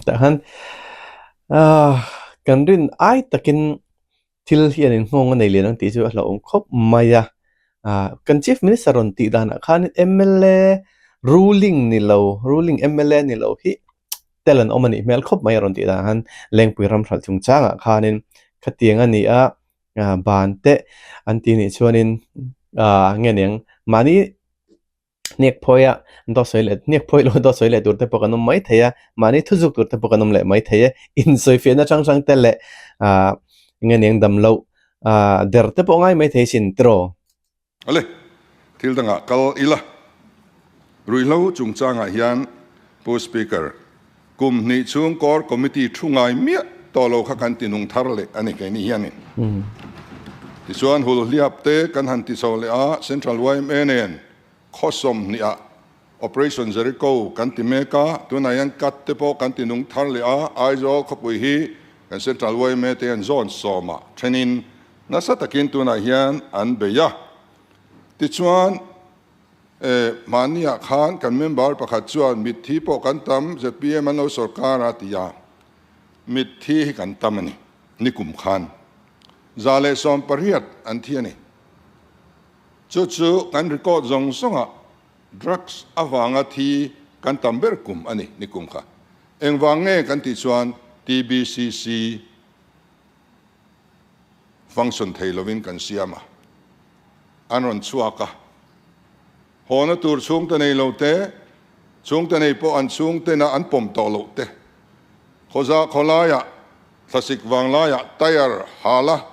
Tah khan kan rin ai takin Thil hian in nghawng a nei lian ang tih chu a hlauhawm khawp mai a, ah kan Chief Minister rawn tih danah khan mla ruling ni lo, ruling mla ni lo hi tel an awm a nih hmel khawp mai a rawn tih danah khan Lengpui ram hralh chungchangah khanin khatiang a ni a, ah ban te an tih nih chuanin ah nge niang mahni Hniak phawi a dawt sawi leh hniak phawi lo dawt sawi leh tur te pawh kan awm mai thei a, mahni thuzuk tur te pawh kan awm leh mai thei e. Insawifiahna hrang hrang te leh ah eng eng dam loh ah der te pawh ngai mai thei sin tiraw. Ale, thil dangah kal ila. Ruihhlo chungchangah hian Pu Speaker, Kum hnih chhung Core Committee thu ngai miah tawh lo kha kan ti nung thar leh a ni keini hianin. Tichuan Hulhliap te kan han ti chho leh a, Central yma nen khaw 20 ah Operation Jericho kan ti mek a, tunah hian cut te pawh kan ti nung thar leh a, Aizawl khawpui hi kan Central yma te hian zone 10 ah thenin nasa takin tunah hian an bei a. Tichuan. E, mahniah khan kan member pakhat chuan mitthi pawh kan tam, zpm an lo sawrkar a ti a, mitthi hi kan tam a ni, nikum khan 118 an thi a ni. Chu chu kan record zawng zawngah drugs avanga thi kan tam ber kum a ni, nikum kha. Engvang nge kan tih chuan TBCC function thei lovin kan siam a, an rawn chhuak a. Hawna tur chhungte nei lo te, chhungte nei pawh an chhungtena an pawm tawh loh te, khawza khawlaiah, thlasik vanglaiah tyre hala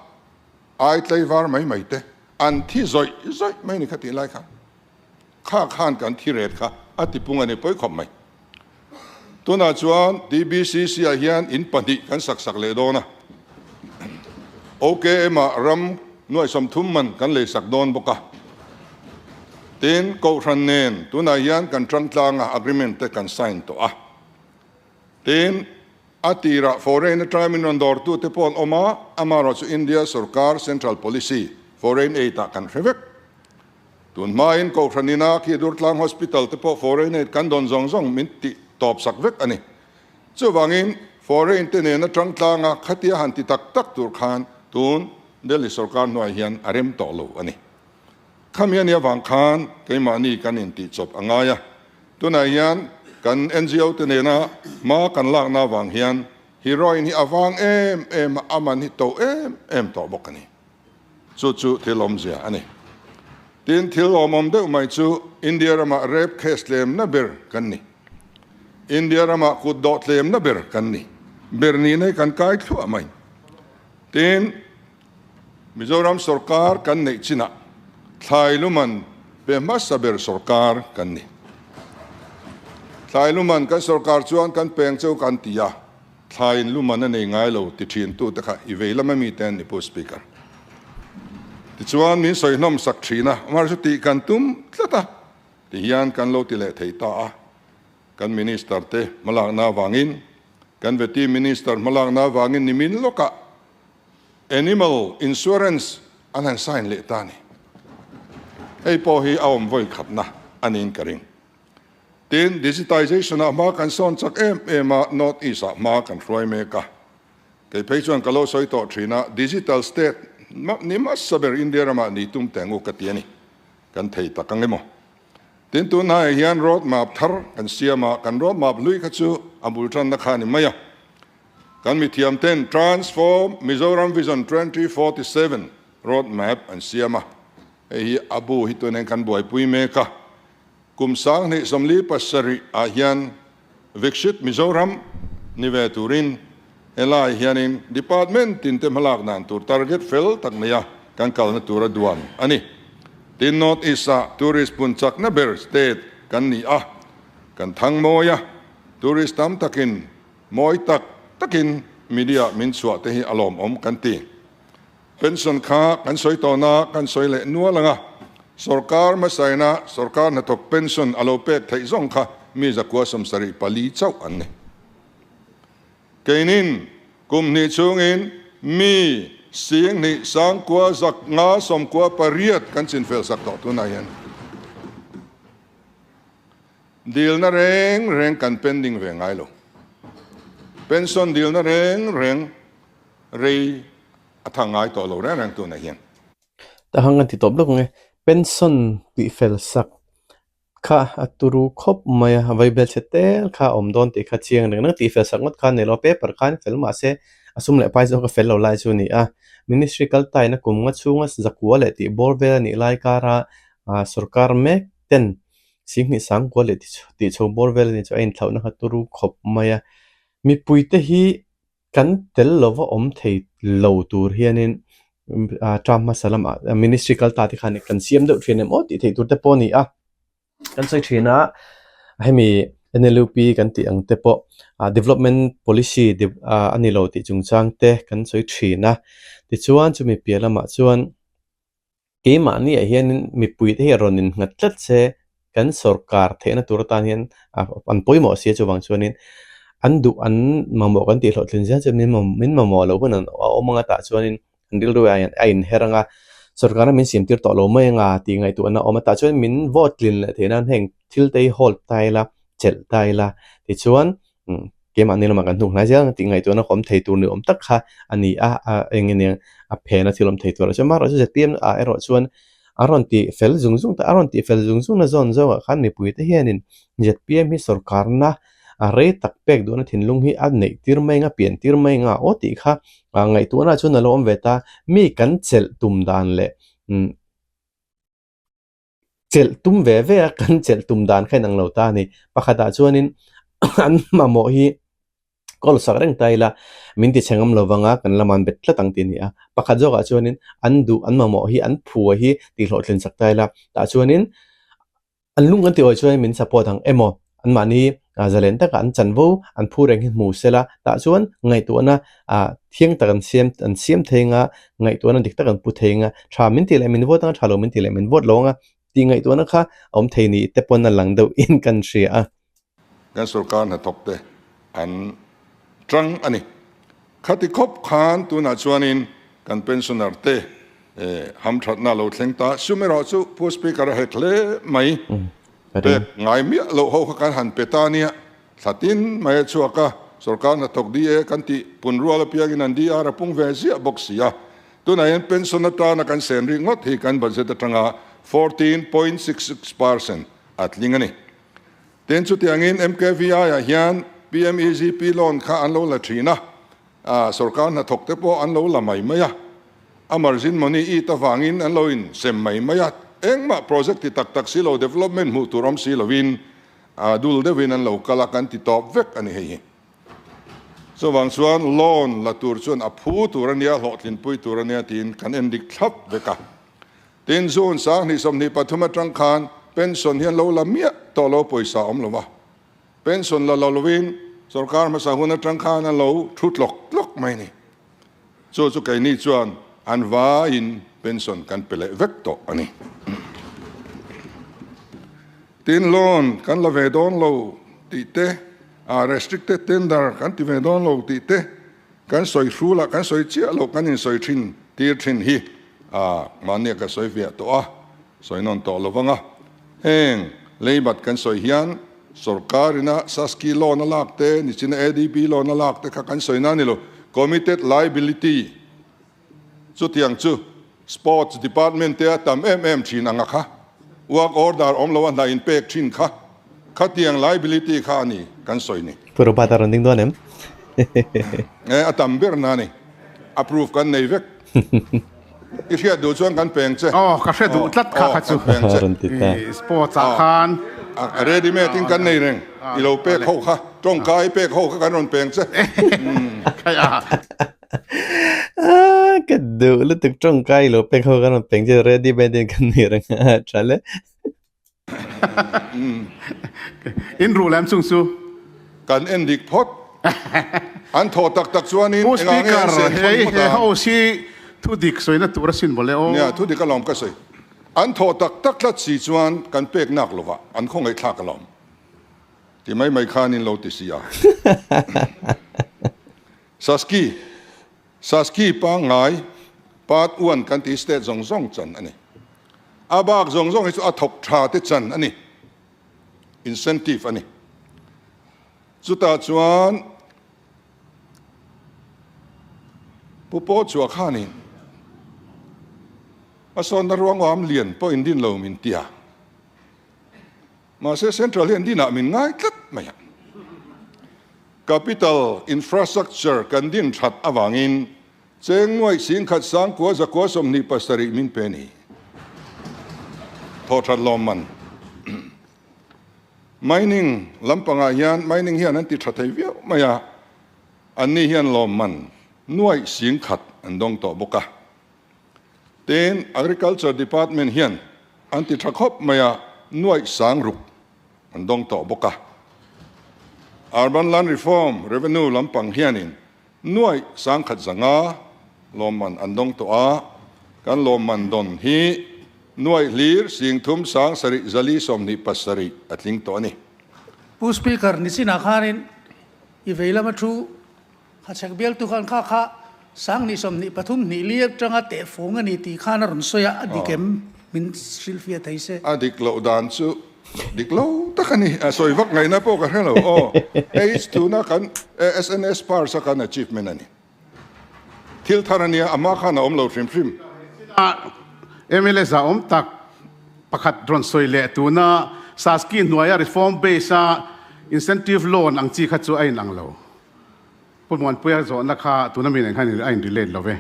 ai tlaivar mai mai te an thi zawih zawih mai ni kha tih lai kha. Kha khan kan thi ret kha a ti pung a ni pawi khawp mai. Tunah chuan TBCC ah hian in pahnih kan sak sak leh dawn a. OKM ah ram nuaih 30 man kan lei sak dawn bawk a. Tin, Kohhran nen tunah hian kan tang tlang a, agreement te kan sign tawh a. Tin, a tirah foreign atanga min rawn dawrtu te pawh an awm a, amaherawhchu India sorkar central policy foreign aid ah kan hre vek. Tun hmain Kohhran ina khi Durtlang Hospital te pawh foreign aid kan dawn zawng zawng min tih tawp sak vek a ni. Chuvangin foreign te nena tang tlanga khatia han ti tak tak tur khan tun Delhi sorkar hnuai hian a rem tawh lo a ni. Khami a nih avang khan keimahni kan intih chawp a ngai a. Tunah hian kan NGO te nena hma kan lakna avang hian heroin hi a vang em em a, a man hi to em em tawh bawk a ni. Chu chu thil awmzia a ni. Tin, thil awmawm deuh mai chu India ramah rape case tlemna ber kan ni. India ramah kut dawh tlemna ber kan ni. Ber nihna hi kan kai thluah mai. Tin, Mizoram sorkar kan neih chinah thlai luman pe hmasa ber sorkar kan ni. Thlai luman kan sorkar chuan kan peng cheu kan ti a. Thlaiin luman a nei ngai lo ti thin tu te kha i vei lam ami te an ni Pu Speaker. Tichuan min sawi hnawm sak thin a, amah chu tih kan tum tlat a, ti hian kan lo ti leh thei ta a. Kan Minister te hmalakna avangin, kan Vety Minister hmalakna avangin nimin lawkah Animal Insurance an han sign leh ta a ni. Hei pawh hi a awm vawi khatna a niin ka ring. Tin, digitization ah hma kan sawn chak em em a, North East ah hma kan hruai mek a. Kei phei chuan ka lo sawi tawh thin a, digital state ni hmasa ber India ramah ni tum teng u ka ti a ni. Kan thei tak ang emaw. Tin, tun hnaiah hian road map thar kan siam a, kan road map hlui kha chu a bul tanna kha a ni mai a. Kan mithiam ten Transform Mizoram Vision 2047 road map an siam a, hei hi a bu hi tunin kan buaipui mek a. Kum 2047 ah hian Viksit Mizoram ni ve turin helai hianin Department tinte hmalak dan tur target fel tak neia kan kalna tura duan a ni. Tin, North East-ah tourist pun chakna ber state kan ni a, kan thang mawi a, tourist tam takin mawi tak takin media min chhuah te hi a lawmawm kan ti. Pension kha kan sawi tawhna kan sawi leh nual ang a, sorkar hmasaina sorkar hnathawk pension a lo pek theih zawng kha mi zakua 74 chauh an ni. Keinin kum hnih chhungin mi 2 598 kan chinfel sak tawh tunah hian dilna reng reng kan pending ve ngai lo. Pension dilna reng reng Rei a thang ngai tawh lo reng reng tunah hian. Ta hang an ti tawp lawk ang e. Pension tih fel sak kha a turu khawp mai a, vaibel chhe tel kha a awm dawn tih kha chiang reng reng tih fel sak ngawt kha a ni lo, paper khan fel mah se a sum leh pai zawk a fel lo lai chu a ni a. Ministry kal taina kum nga chhunga zakua leh tih bawr vel a nih lai kara sorkar mek ten 2 9,000 leh tih chho bawr vel a ni chu a inthlauhna kha turu khawp mai a. Mipuite hi Kan tel lova awm thei lo tur hianin term hmasa lamah ministry kal ta te khan kan siam deuh thin em aw tih theih tur te pawh a ni a. Kan sawi thin a, hemi NLUP kan tih ang te pawh development policy a ni lo tih chungchang te kan sawi thin a. Tichuan chumi piah lamah chuan. Keimahniah hianin mipuite hi a rawn innghat tlat se, kan sorkar theihna tur atan hian an pawimawh si a, chuvang chuanin an duh an mamawh kan tih hlawhtlin zel chu min mamawh loh hun a awm anga tah chuanin an rilru a inher anga sorkarna min siam tir tawh lo mai anga tih ngaihtuahna a awm a, tah chuan min vote tlin leh theih nan heng thil te hi hold ta ila, chelh ta ila tichuan Keimahni lamah kan hnuk hnai zel ang tih ngaihtuahna ka awm thei tur ni awm tak kha a ni a, a eng nge nia a phena thil awm thei tur ah chuan amaherawhchu zpm ah erawh chuan a rawn tih fel zung zung ta a rawn tih fel zung zung na zawn zawngah khan mipuite hianin zpm hi sorkarna a rei tak pek duhna thinlung hi a neih tir mai ang a pian tir mai ang a aw tih kha ngaihtuahna chuan a lo awm ve ta mi kan chelh tum dan leh umm Chelh tum ve ve a, kan chelh tum dan kha inang lo ta a ni. Pakhatah chuanin an mamawh hi kawl sak reng ta ila min ti chhe ngam lo vang a, kan lama an bet tlat ang tih a ni a. Pakhat zawkah chuanin an duh an mamawh hi an phua hi tihhlawhtlin sak ta ila tah chuanin an lung kan tih awih chuan min support ang emaw anmahni zalen taka an chanvo an phu reng hi hmu sela tah chuan ngaihtuahna ah thiang tak an siam an siam thei anga ngaihtuahna dik tak an pu thei anga tha min tih leh min vote anga tha lo min tih leh min vote lo anga tih ngaihtuahna kha a awm thei ni te pawn a lang deuh in kan hria a. Kan sorkar hnathawk te an tang a ni. Khati khawp khan tunah chuanin kan pensioner te hamthatna lo thleng ta. Sum erawh chu Pu Speaker a hek hle mai. Pek ngai miah loh ho kha kan han pe ta nia. Thla tin mai a chhuak a, sorkar hnathawk DA kan tih pun rual apiangin an DR a pung ve ziah bawk si a. Tunah hian pension atana kan sen rih ngawt hi kan budget atanga 14.66 percent a tling a ni. Tin, chutiangin MKVI-ah hian PMEGP loan kha an lo la thin a, sorkar hnathawk te pawh an lo la mai mai a, a margin money it avangin an lo insem mai mai a, engmah project ti tak tak si lo, development hmuh tur awm si lovin A dul deuhin an lo kal a, kan ti tawp vek a ni hei hi. Chuvang chuan loan la tur chuan a phu tur a nia, hlawhtlinpui tur a nia tiin kan en dik thlap vek a. Tin, June 2023 atang khan pension hi an lo la miah tawh lo, pawisa awm lo va. Pension la lo lovin sorkar hmasa hun atang khan an lo thu tlawk tlawk mai a ni. Chu chu keini chuan an vaiin pension kan pe leh vek tawh a ni. Tin, loan kan la ve dawn lo tih te, restricted tender kan ti ve dawn lo tih te, kan sawi hrulah kan sawi chiah loh kan insawi thin tir thin hi mahnia ka sawi fiah tawh a, sawi nawn tawh lo vang a. Heng leibat kan sawi hian sorkarina Saski loan a lak te, nichina ADB loan a lak te kha kan sawi na a ni lo. Committed liability Chutiang chu Sports Department te a tam em em thin ang a kha, work order awm lo a hna in pek thin kha, khatiang liability kha a ni kan sawi ni. Pu Robert a rawn ding dawn em? E, a tam ber na ni. Approve kan nei vek. I hriat duh chuan kan peng che. Aw, ka hre duh tlat kha kha chu. Kan peng che. Rawn ti ta. Sports ah khan. A ready made in kan nei reng. I lo pek ho kha, tawngka i pek ho kha kan rawn peng che. Ka duh lutuk tawngka i lo pek ho kan rawn peng che ready made in kan ni reng a tha le. In ruh lem chung chu. Kan en dik phawt. An thawh tak tak chuanin Pu engah nge an Speaker, sen hei thawn he ngawt a? house hi thu dik sawina tur asin mawle aw. Nia, thu dik alawm ka sawi. An thawh tak tak tlat si chuan kan pek nak lovah an khawngaihthlak alawm. Ti mai mai khan in lo ti si a. Saski, Saski pangngai part one kan tih state zawng zawng chan a ni. A bak zawng zawng hi chu a thawk tha te chan a ni. Incentive a ni. Chutah chuan Pu Paw Chua khanin a sawnna ruangam lian pawh in din lo min ti a. Mahse Central hian dinah min ngai tlat mai a. Capital infrastructure kan din that avangin cheng nuaih singkhat sangkua zakua 27 min pe ni. Thaw that lawm man. Mining lampangah hian mining hian an ti tha thei viau mai a, anni hian lawm man nuaih singkhat an dawng tawh bawk a. Tin, Agriculture Department hian an ti tha khawp mai a, nuaih sang ruk an dawng tawh bawk a. Urban Land Reform Revenue lampang hianin nuaih sangkhat zanga lawmman an dawng tawh a, kan lawmman dawn hi nuaih hlir singthum sang sarih zali 27 a tling tawh a ni. Pu Speaker, nichinah khanin i vei lama thu Kha chhek bialtu khan kha kha 20 23 hnih li atanga tehfung a ni tih khan a rawn sawi a, a dik em? Min hrilhfiah thei se. A dik loh dan chu dik lo tak a ni. A sawi vak ngaihna pawh ka hre lo. Aw, hei hi tuna kan SNS Pars a kan achievement a ni. Thil thar a nia, a hma khan a awm lo hrim hrim. Mla za awm tak pakhat rawn sawi leh tuna Saski hnuaia reform base a incentive loan ang chi kha chu a inang lo. Pu Muanpuia zawhna kha tuna mi nen khan a in relate lo ve.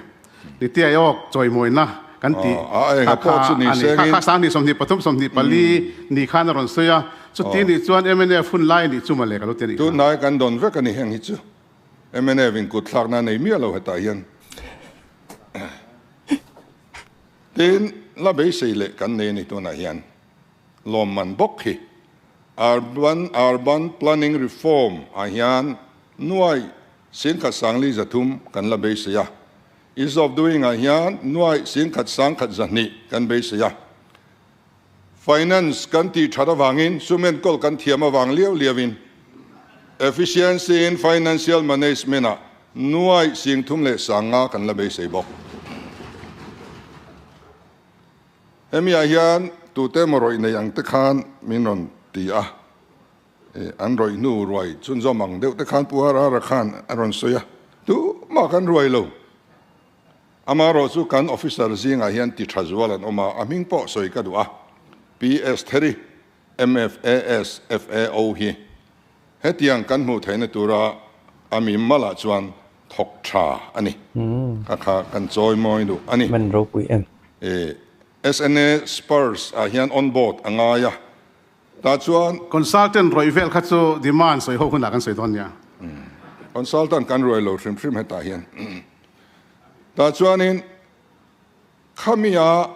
Niti Aiawk chawimawina kan tih kha kha a ni. Kha kha 2023 24 ni khan a rawn sawi a, chuti nih chuan mnf hun lai nih chu mawle ka lo ti a nih kha. Tunhnai kan dawn vek a ni heng hi chu. Mnf in kut thlakna nei miah lo hetah hian. Tin, la beisei leh kan nei a ni tunah hian. Lawmman bawk hi Urban Urban Planning Reform ah hian nuai singkhat sangli zathum kan la beisei a, Ease of Doing ah hian nuai singkhat sangkhat zahnih kan beisei a. Finance kan tih that avangin sum enkawl kan thiam avang liau liauin Efficiency in Financial Management ah nuai singthum leh sanga kan la beisei bawk. Hemi ah hian tute emaw rawih nei ang te khan min rawn ti a, an rawih hnu ruai chhunzawm ang deuh te khan Pu Harara khan a rawn sawi a, tumah kan ruai lo. Amaherawh chu kan officer zingah hian ti tha zual an awm a, a hming pawh sawi ka duh a, PS Theri, MFAS, FAO hi hetiang kan hmuh theihna tura a mi malah chuan thawk tha a ni. Kha kha kan chawi mawi duh a ni. Man ropui em? SNA Spurs ah hian on board a ngai a, tah chuan. Consultant rawih vel kha chu demand sawi ho hunah kan sawi dawn nia. Consultant kan ruai lo hrim hrim hetah hian. Tah chuanin Khamia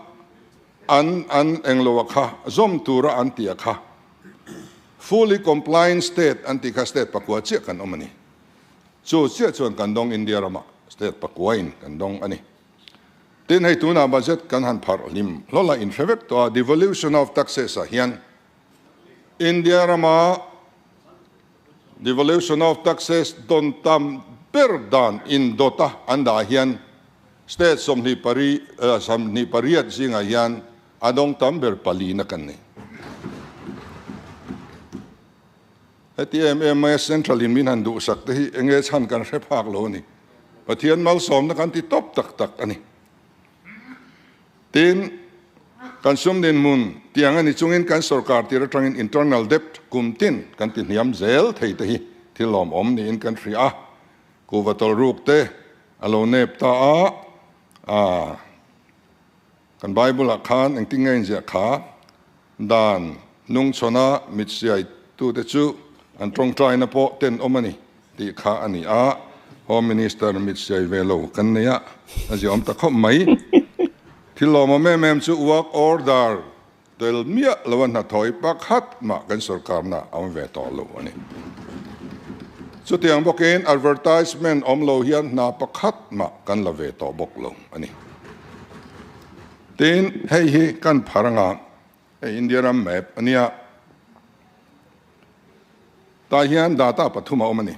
an an englo a kha zawm tura an tih a kha fully compliant state an tih kha state pakua chiah kan awm a ni. Chu chiah chuan kan dawng India ramah state pakua in kan dawng a ni. Tin hei tunah budget kan han pharh hlim hlawl a inhre vek tawh a devolution of taxes ah hian India rama devolution of taxes dawn tam ber dan indawt a an dah hian State 28 zingah hian a dawng tam ber palina kan ni. Heti em em maia Central in min han duhsak te hi enge chhan kan hre phak lo a ni. Pathian malsawmna kan ti tawp tak tak a ni. Tin, kan sum dinhmun tiang a ni chungin kan sorkar tir atangin internal debt kum tin kan ti hniam zel thei te hi thil lawmawm niin kan hria a. Kuhva tawlhruk te a lo nep ta a, a kan Bible ah khan engtin nge inziah kha? Dan nungchhawna mit siai tute chu An tawngtaina pawh tenawm a ni tih kha a ni a, Home Minister mit siai ve lo kan nei a, a ziaawm ta khawp mai. Thil lawmawm em em chu work order tel miah lo a hnathawih pakhat mah kan sorkarna a awm ve tawh lo a ni. Chutiang bawkin advertisement awm lo hian hna pakhat mah kan la ve tawh bawk lo a ni. Tin, hei hi kan phar anga hei India ram map a nia. Tah hian data pathum a awm a ni.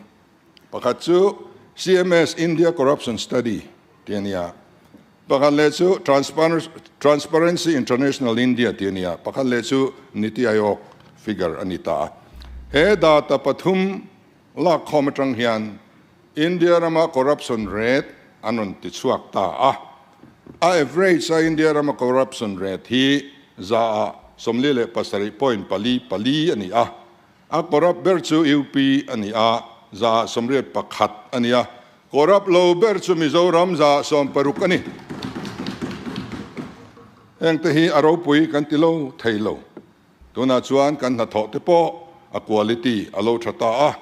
Pakhat chu CMS India Corruption Study tih a ni a, pakhat leh chu Transparency International India tih a ni a, pakhat leh chu Niti Aayog figure a ni ta a. He data pathum lakkhawm atang hian India rama corruption rate an rawn ti chhuak ta a. A average a India rama corruption rate hi 47.44 a ni a. A corrupt ber chu UP a ni a, 81 a ni a. Corrupt lo ber chu Mizoram 60 a ni. Hengte hi a ropui kan ti lo thei lo. Tunah chuan kan hnathawh te pawh a quality a lo tha ta a,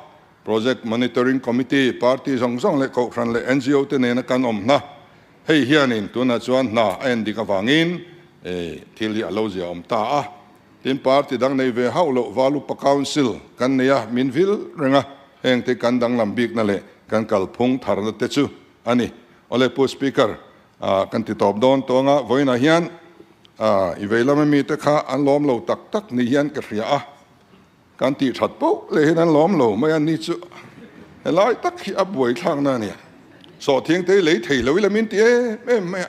Project Monitoring Committee, party zawng zawng leh kohhran leh NGO te nena kan awm hna. Hei hianin tunah chuan hna a en dik avangin thil hi a lo zia awm ta a. Tin, party dang nei ve hauh loh Valupa Council kan nei a, min vil reng a, hengte kan danglam bikna leh kan kalphung tharna te chu a ni. Awle Pu Speaker, Kan ti tawp dawn tawng a, vawiinah hian i vei lama mite kha an lawm lo tak tak ni hian ka hria a, kan tih that poh leh hian an lawm lo mai a, ni chu helai tak hi a buai thlakna a nia, sawhthiang te hi lei thei lo ila min ti em em mai a,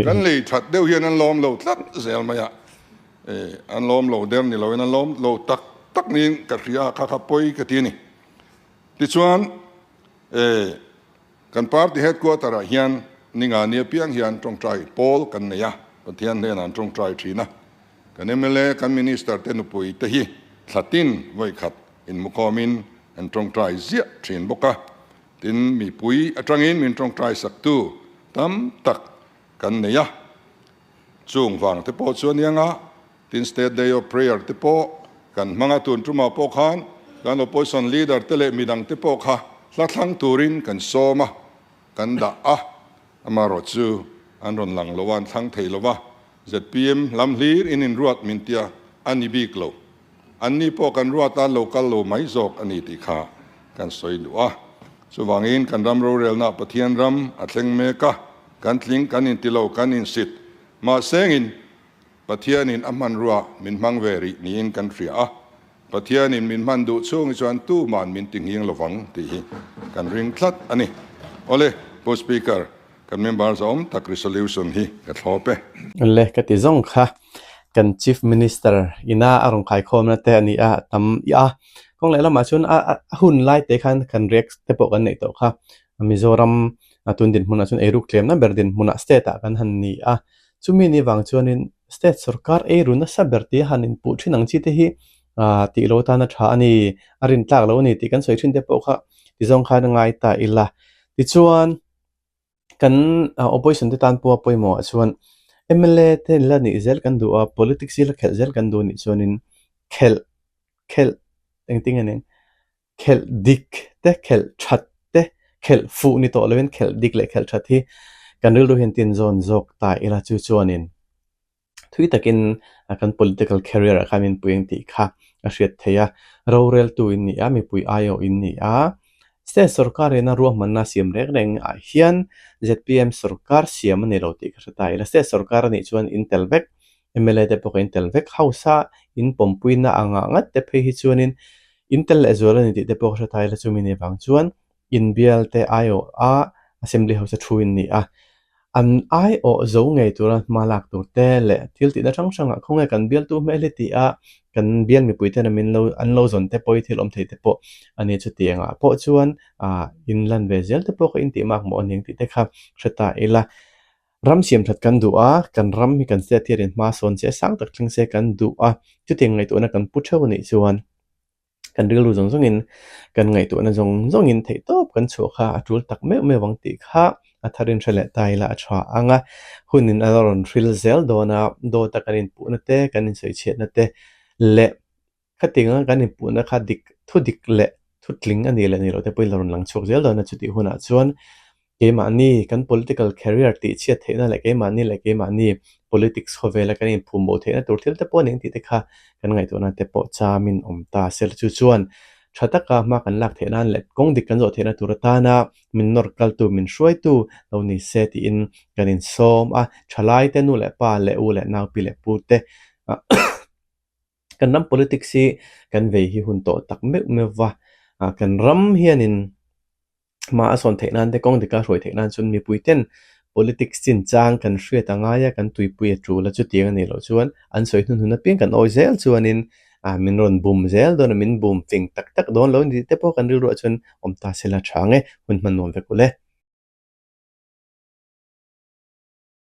kan lei that deuh hian an lawm lo tlat zel mai a, an lawm lo der ni loin an lawm lo tak tak niin ka hria a, kha kha pawi ka ti a ni. Tichuan. Kan party headquarter ah hian Ningani apiang hian tawngtai pawl kan nei a, Pathian hnenah an tawngtai thin a. Kan mla, kan minister te nupui te hi thlatin vawikhat inmukhawmin an tawngtai ziah thin bawk a. Tin, mipui atangin min tawngtai saktu tam tak kan nei a. Chung vang te pawh chu a nia nga, tin State Day of Prayer te pawh kan hmang a, tun tumah pawh khan kan Opposition Leader te leh midang te pawh kha hla thlang turin kan sawm a, kan dah a, amaherawh chu an rawn lang lo a, an thlang thei lo va, zpm lam hlir in inruat min tia a ni bik lo, anni pawh kan ruat a, lo kal lo mai zawk a ni tih kha kan sawi duh a. Chuvangin kan ram rorelna Pathian ram a thleng mek a, kan tling kan inti lo, kan insit. Mahsengin Pathianin a hmanrua min hmang ve rih niin kan hria a, Pathianin min hman duh chhung hi chuan tuman min ti nghing lovang tih hi kan ring tlat a ni. Awle, Pu Speaker, kan member zawm tak resolution hi ka thlawp e. Le ka ti zawng kha kan Chief Minister ina a rawn khaikhawmna te a ni a, a tam i a. Kawng leh lamah chuan a hun lai te khan kan react te pawh kan neih tawh kha. Mizoram tun dinhmunah chuan eiruk tlemna ber dinhmunah state ah kan han ni a. Chumi ni vang chuanin state sorkar eiru nasa ber tia han inpuh thin ang chi te hi tih lo tan a tha a ni, a rintlak lo a ni tih kan sawi thin te pawh kha tizawng khan a ngai ta ila. Tichuan. Kan opposition te tan pawha pawimawh ah chuan mla te la nih zel kan duh a, politics hi la khelh zel kan duh nih chuanin khelh khelh engtin nge ning khelh dik te khelh that te khelh fuh ni tawh lovin khelh dik leh khelh that hi kan rilru hian tin zawn zawk ta ila chu chuanin Thui takin kan political career ah khan min pui ang tih kha a hriat theih a, roreltu in ni a, mipui aiawh in ni a, state sorkar in a ruahmanna siam reng reng ah hian zpm sorkar siam a ni lo tih ka hre ta ila, state sorkar a nih chuan in tel vek, mla te pawh ka in tel vek, house a in pawmpuina angah ngat te phei hi chuanin in tel leh zual a ni tih te pawh ka hre ta ila, chumi ni vang chuan inbial te aiawh a assembly house a thu in ni a, an aiawh zo ngei tura hma lak tur te leh thil tihna hrang hrangah khawnge kan bialtu hmel hi tih a kan bial mipui ten min lo an lo zawn te pawh hi thil awm thei te pawh a ni chutiang ah pawh chuan ah in lan ve zel te pawh ka intih mak maw a ni ang tih te kha hre ta ila. Ram siam that kan duh a, kan ram hi kan state hian in hma sawn se sang tak thleng se kan duh a, chutiang ngaihtuahna kan pu theuh a nih chuan. Kan rilru zawng zawngin kan ngaihtuahna zawng zawngin theihtawp kan chhuah kha a tul tak meuh meuh ang tih kha a tharin hre leh ta ila a tha ang a, hunin a rawn hril zel dawn a, dawta kan inpuhna te, kan insawichhiatna te leh khatianga kan inpuhna kha dik Thu dik leh thu tling a nih leh nih loh te pawhin la rawn lang chhuak zel dawn a, chutih hunah chuan keimahni kan political career tih chhiat theihna leh keimahni leh keimahni politics khawvela kan inphum bo theihna tur thil te pawh a ni ang tih te kha kan ngaihtuahna te pawh chamin awm ta se la chu chuan tha taka hma kan lak theih nan leh kawng dik kan zawh theihna tur atana min nawr kaltu min hruaitu lo ni se tiin kan insawm a, thalaite nu leh pa leh u leh nau pi leh pu te Kan ram politics hi kan vei hi hun tawh tak meuh meuh va, kan ram hianin hma a sawn theih nan te kawng dika hruai theih nan chuan mipui ten politics chinchang kan hriat a ngai a, kan tuipui a tul a, chutiang a nih loh chuan an sawi hnun hnun apiang kan awi zel chuanin min rawn bum zel dawn a, min bum fing tak tak dawn lo ni tih te pawh kan rilruah chuan awm ta se la tha ang e, hun hman nuam vek ule.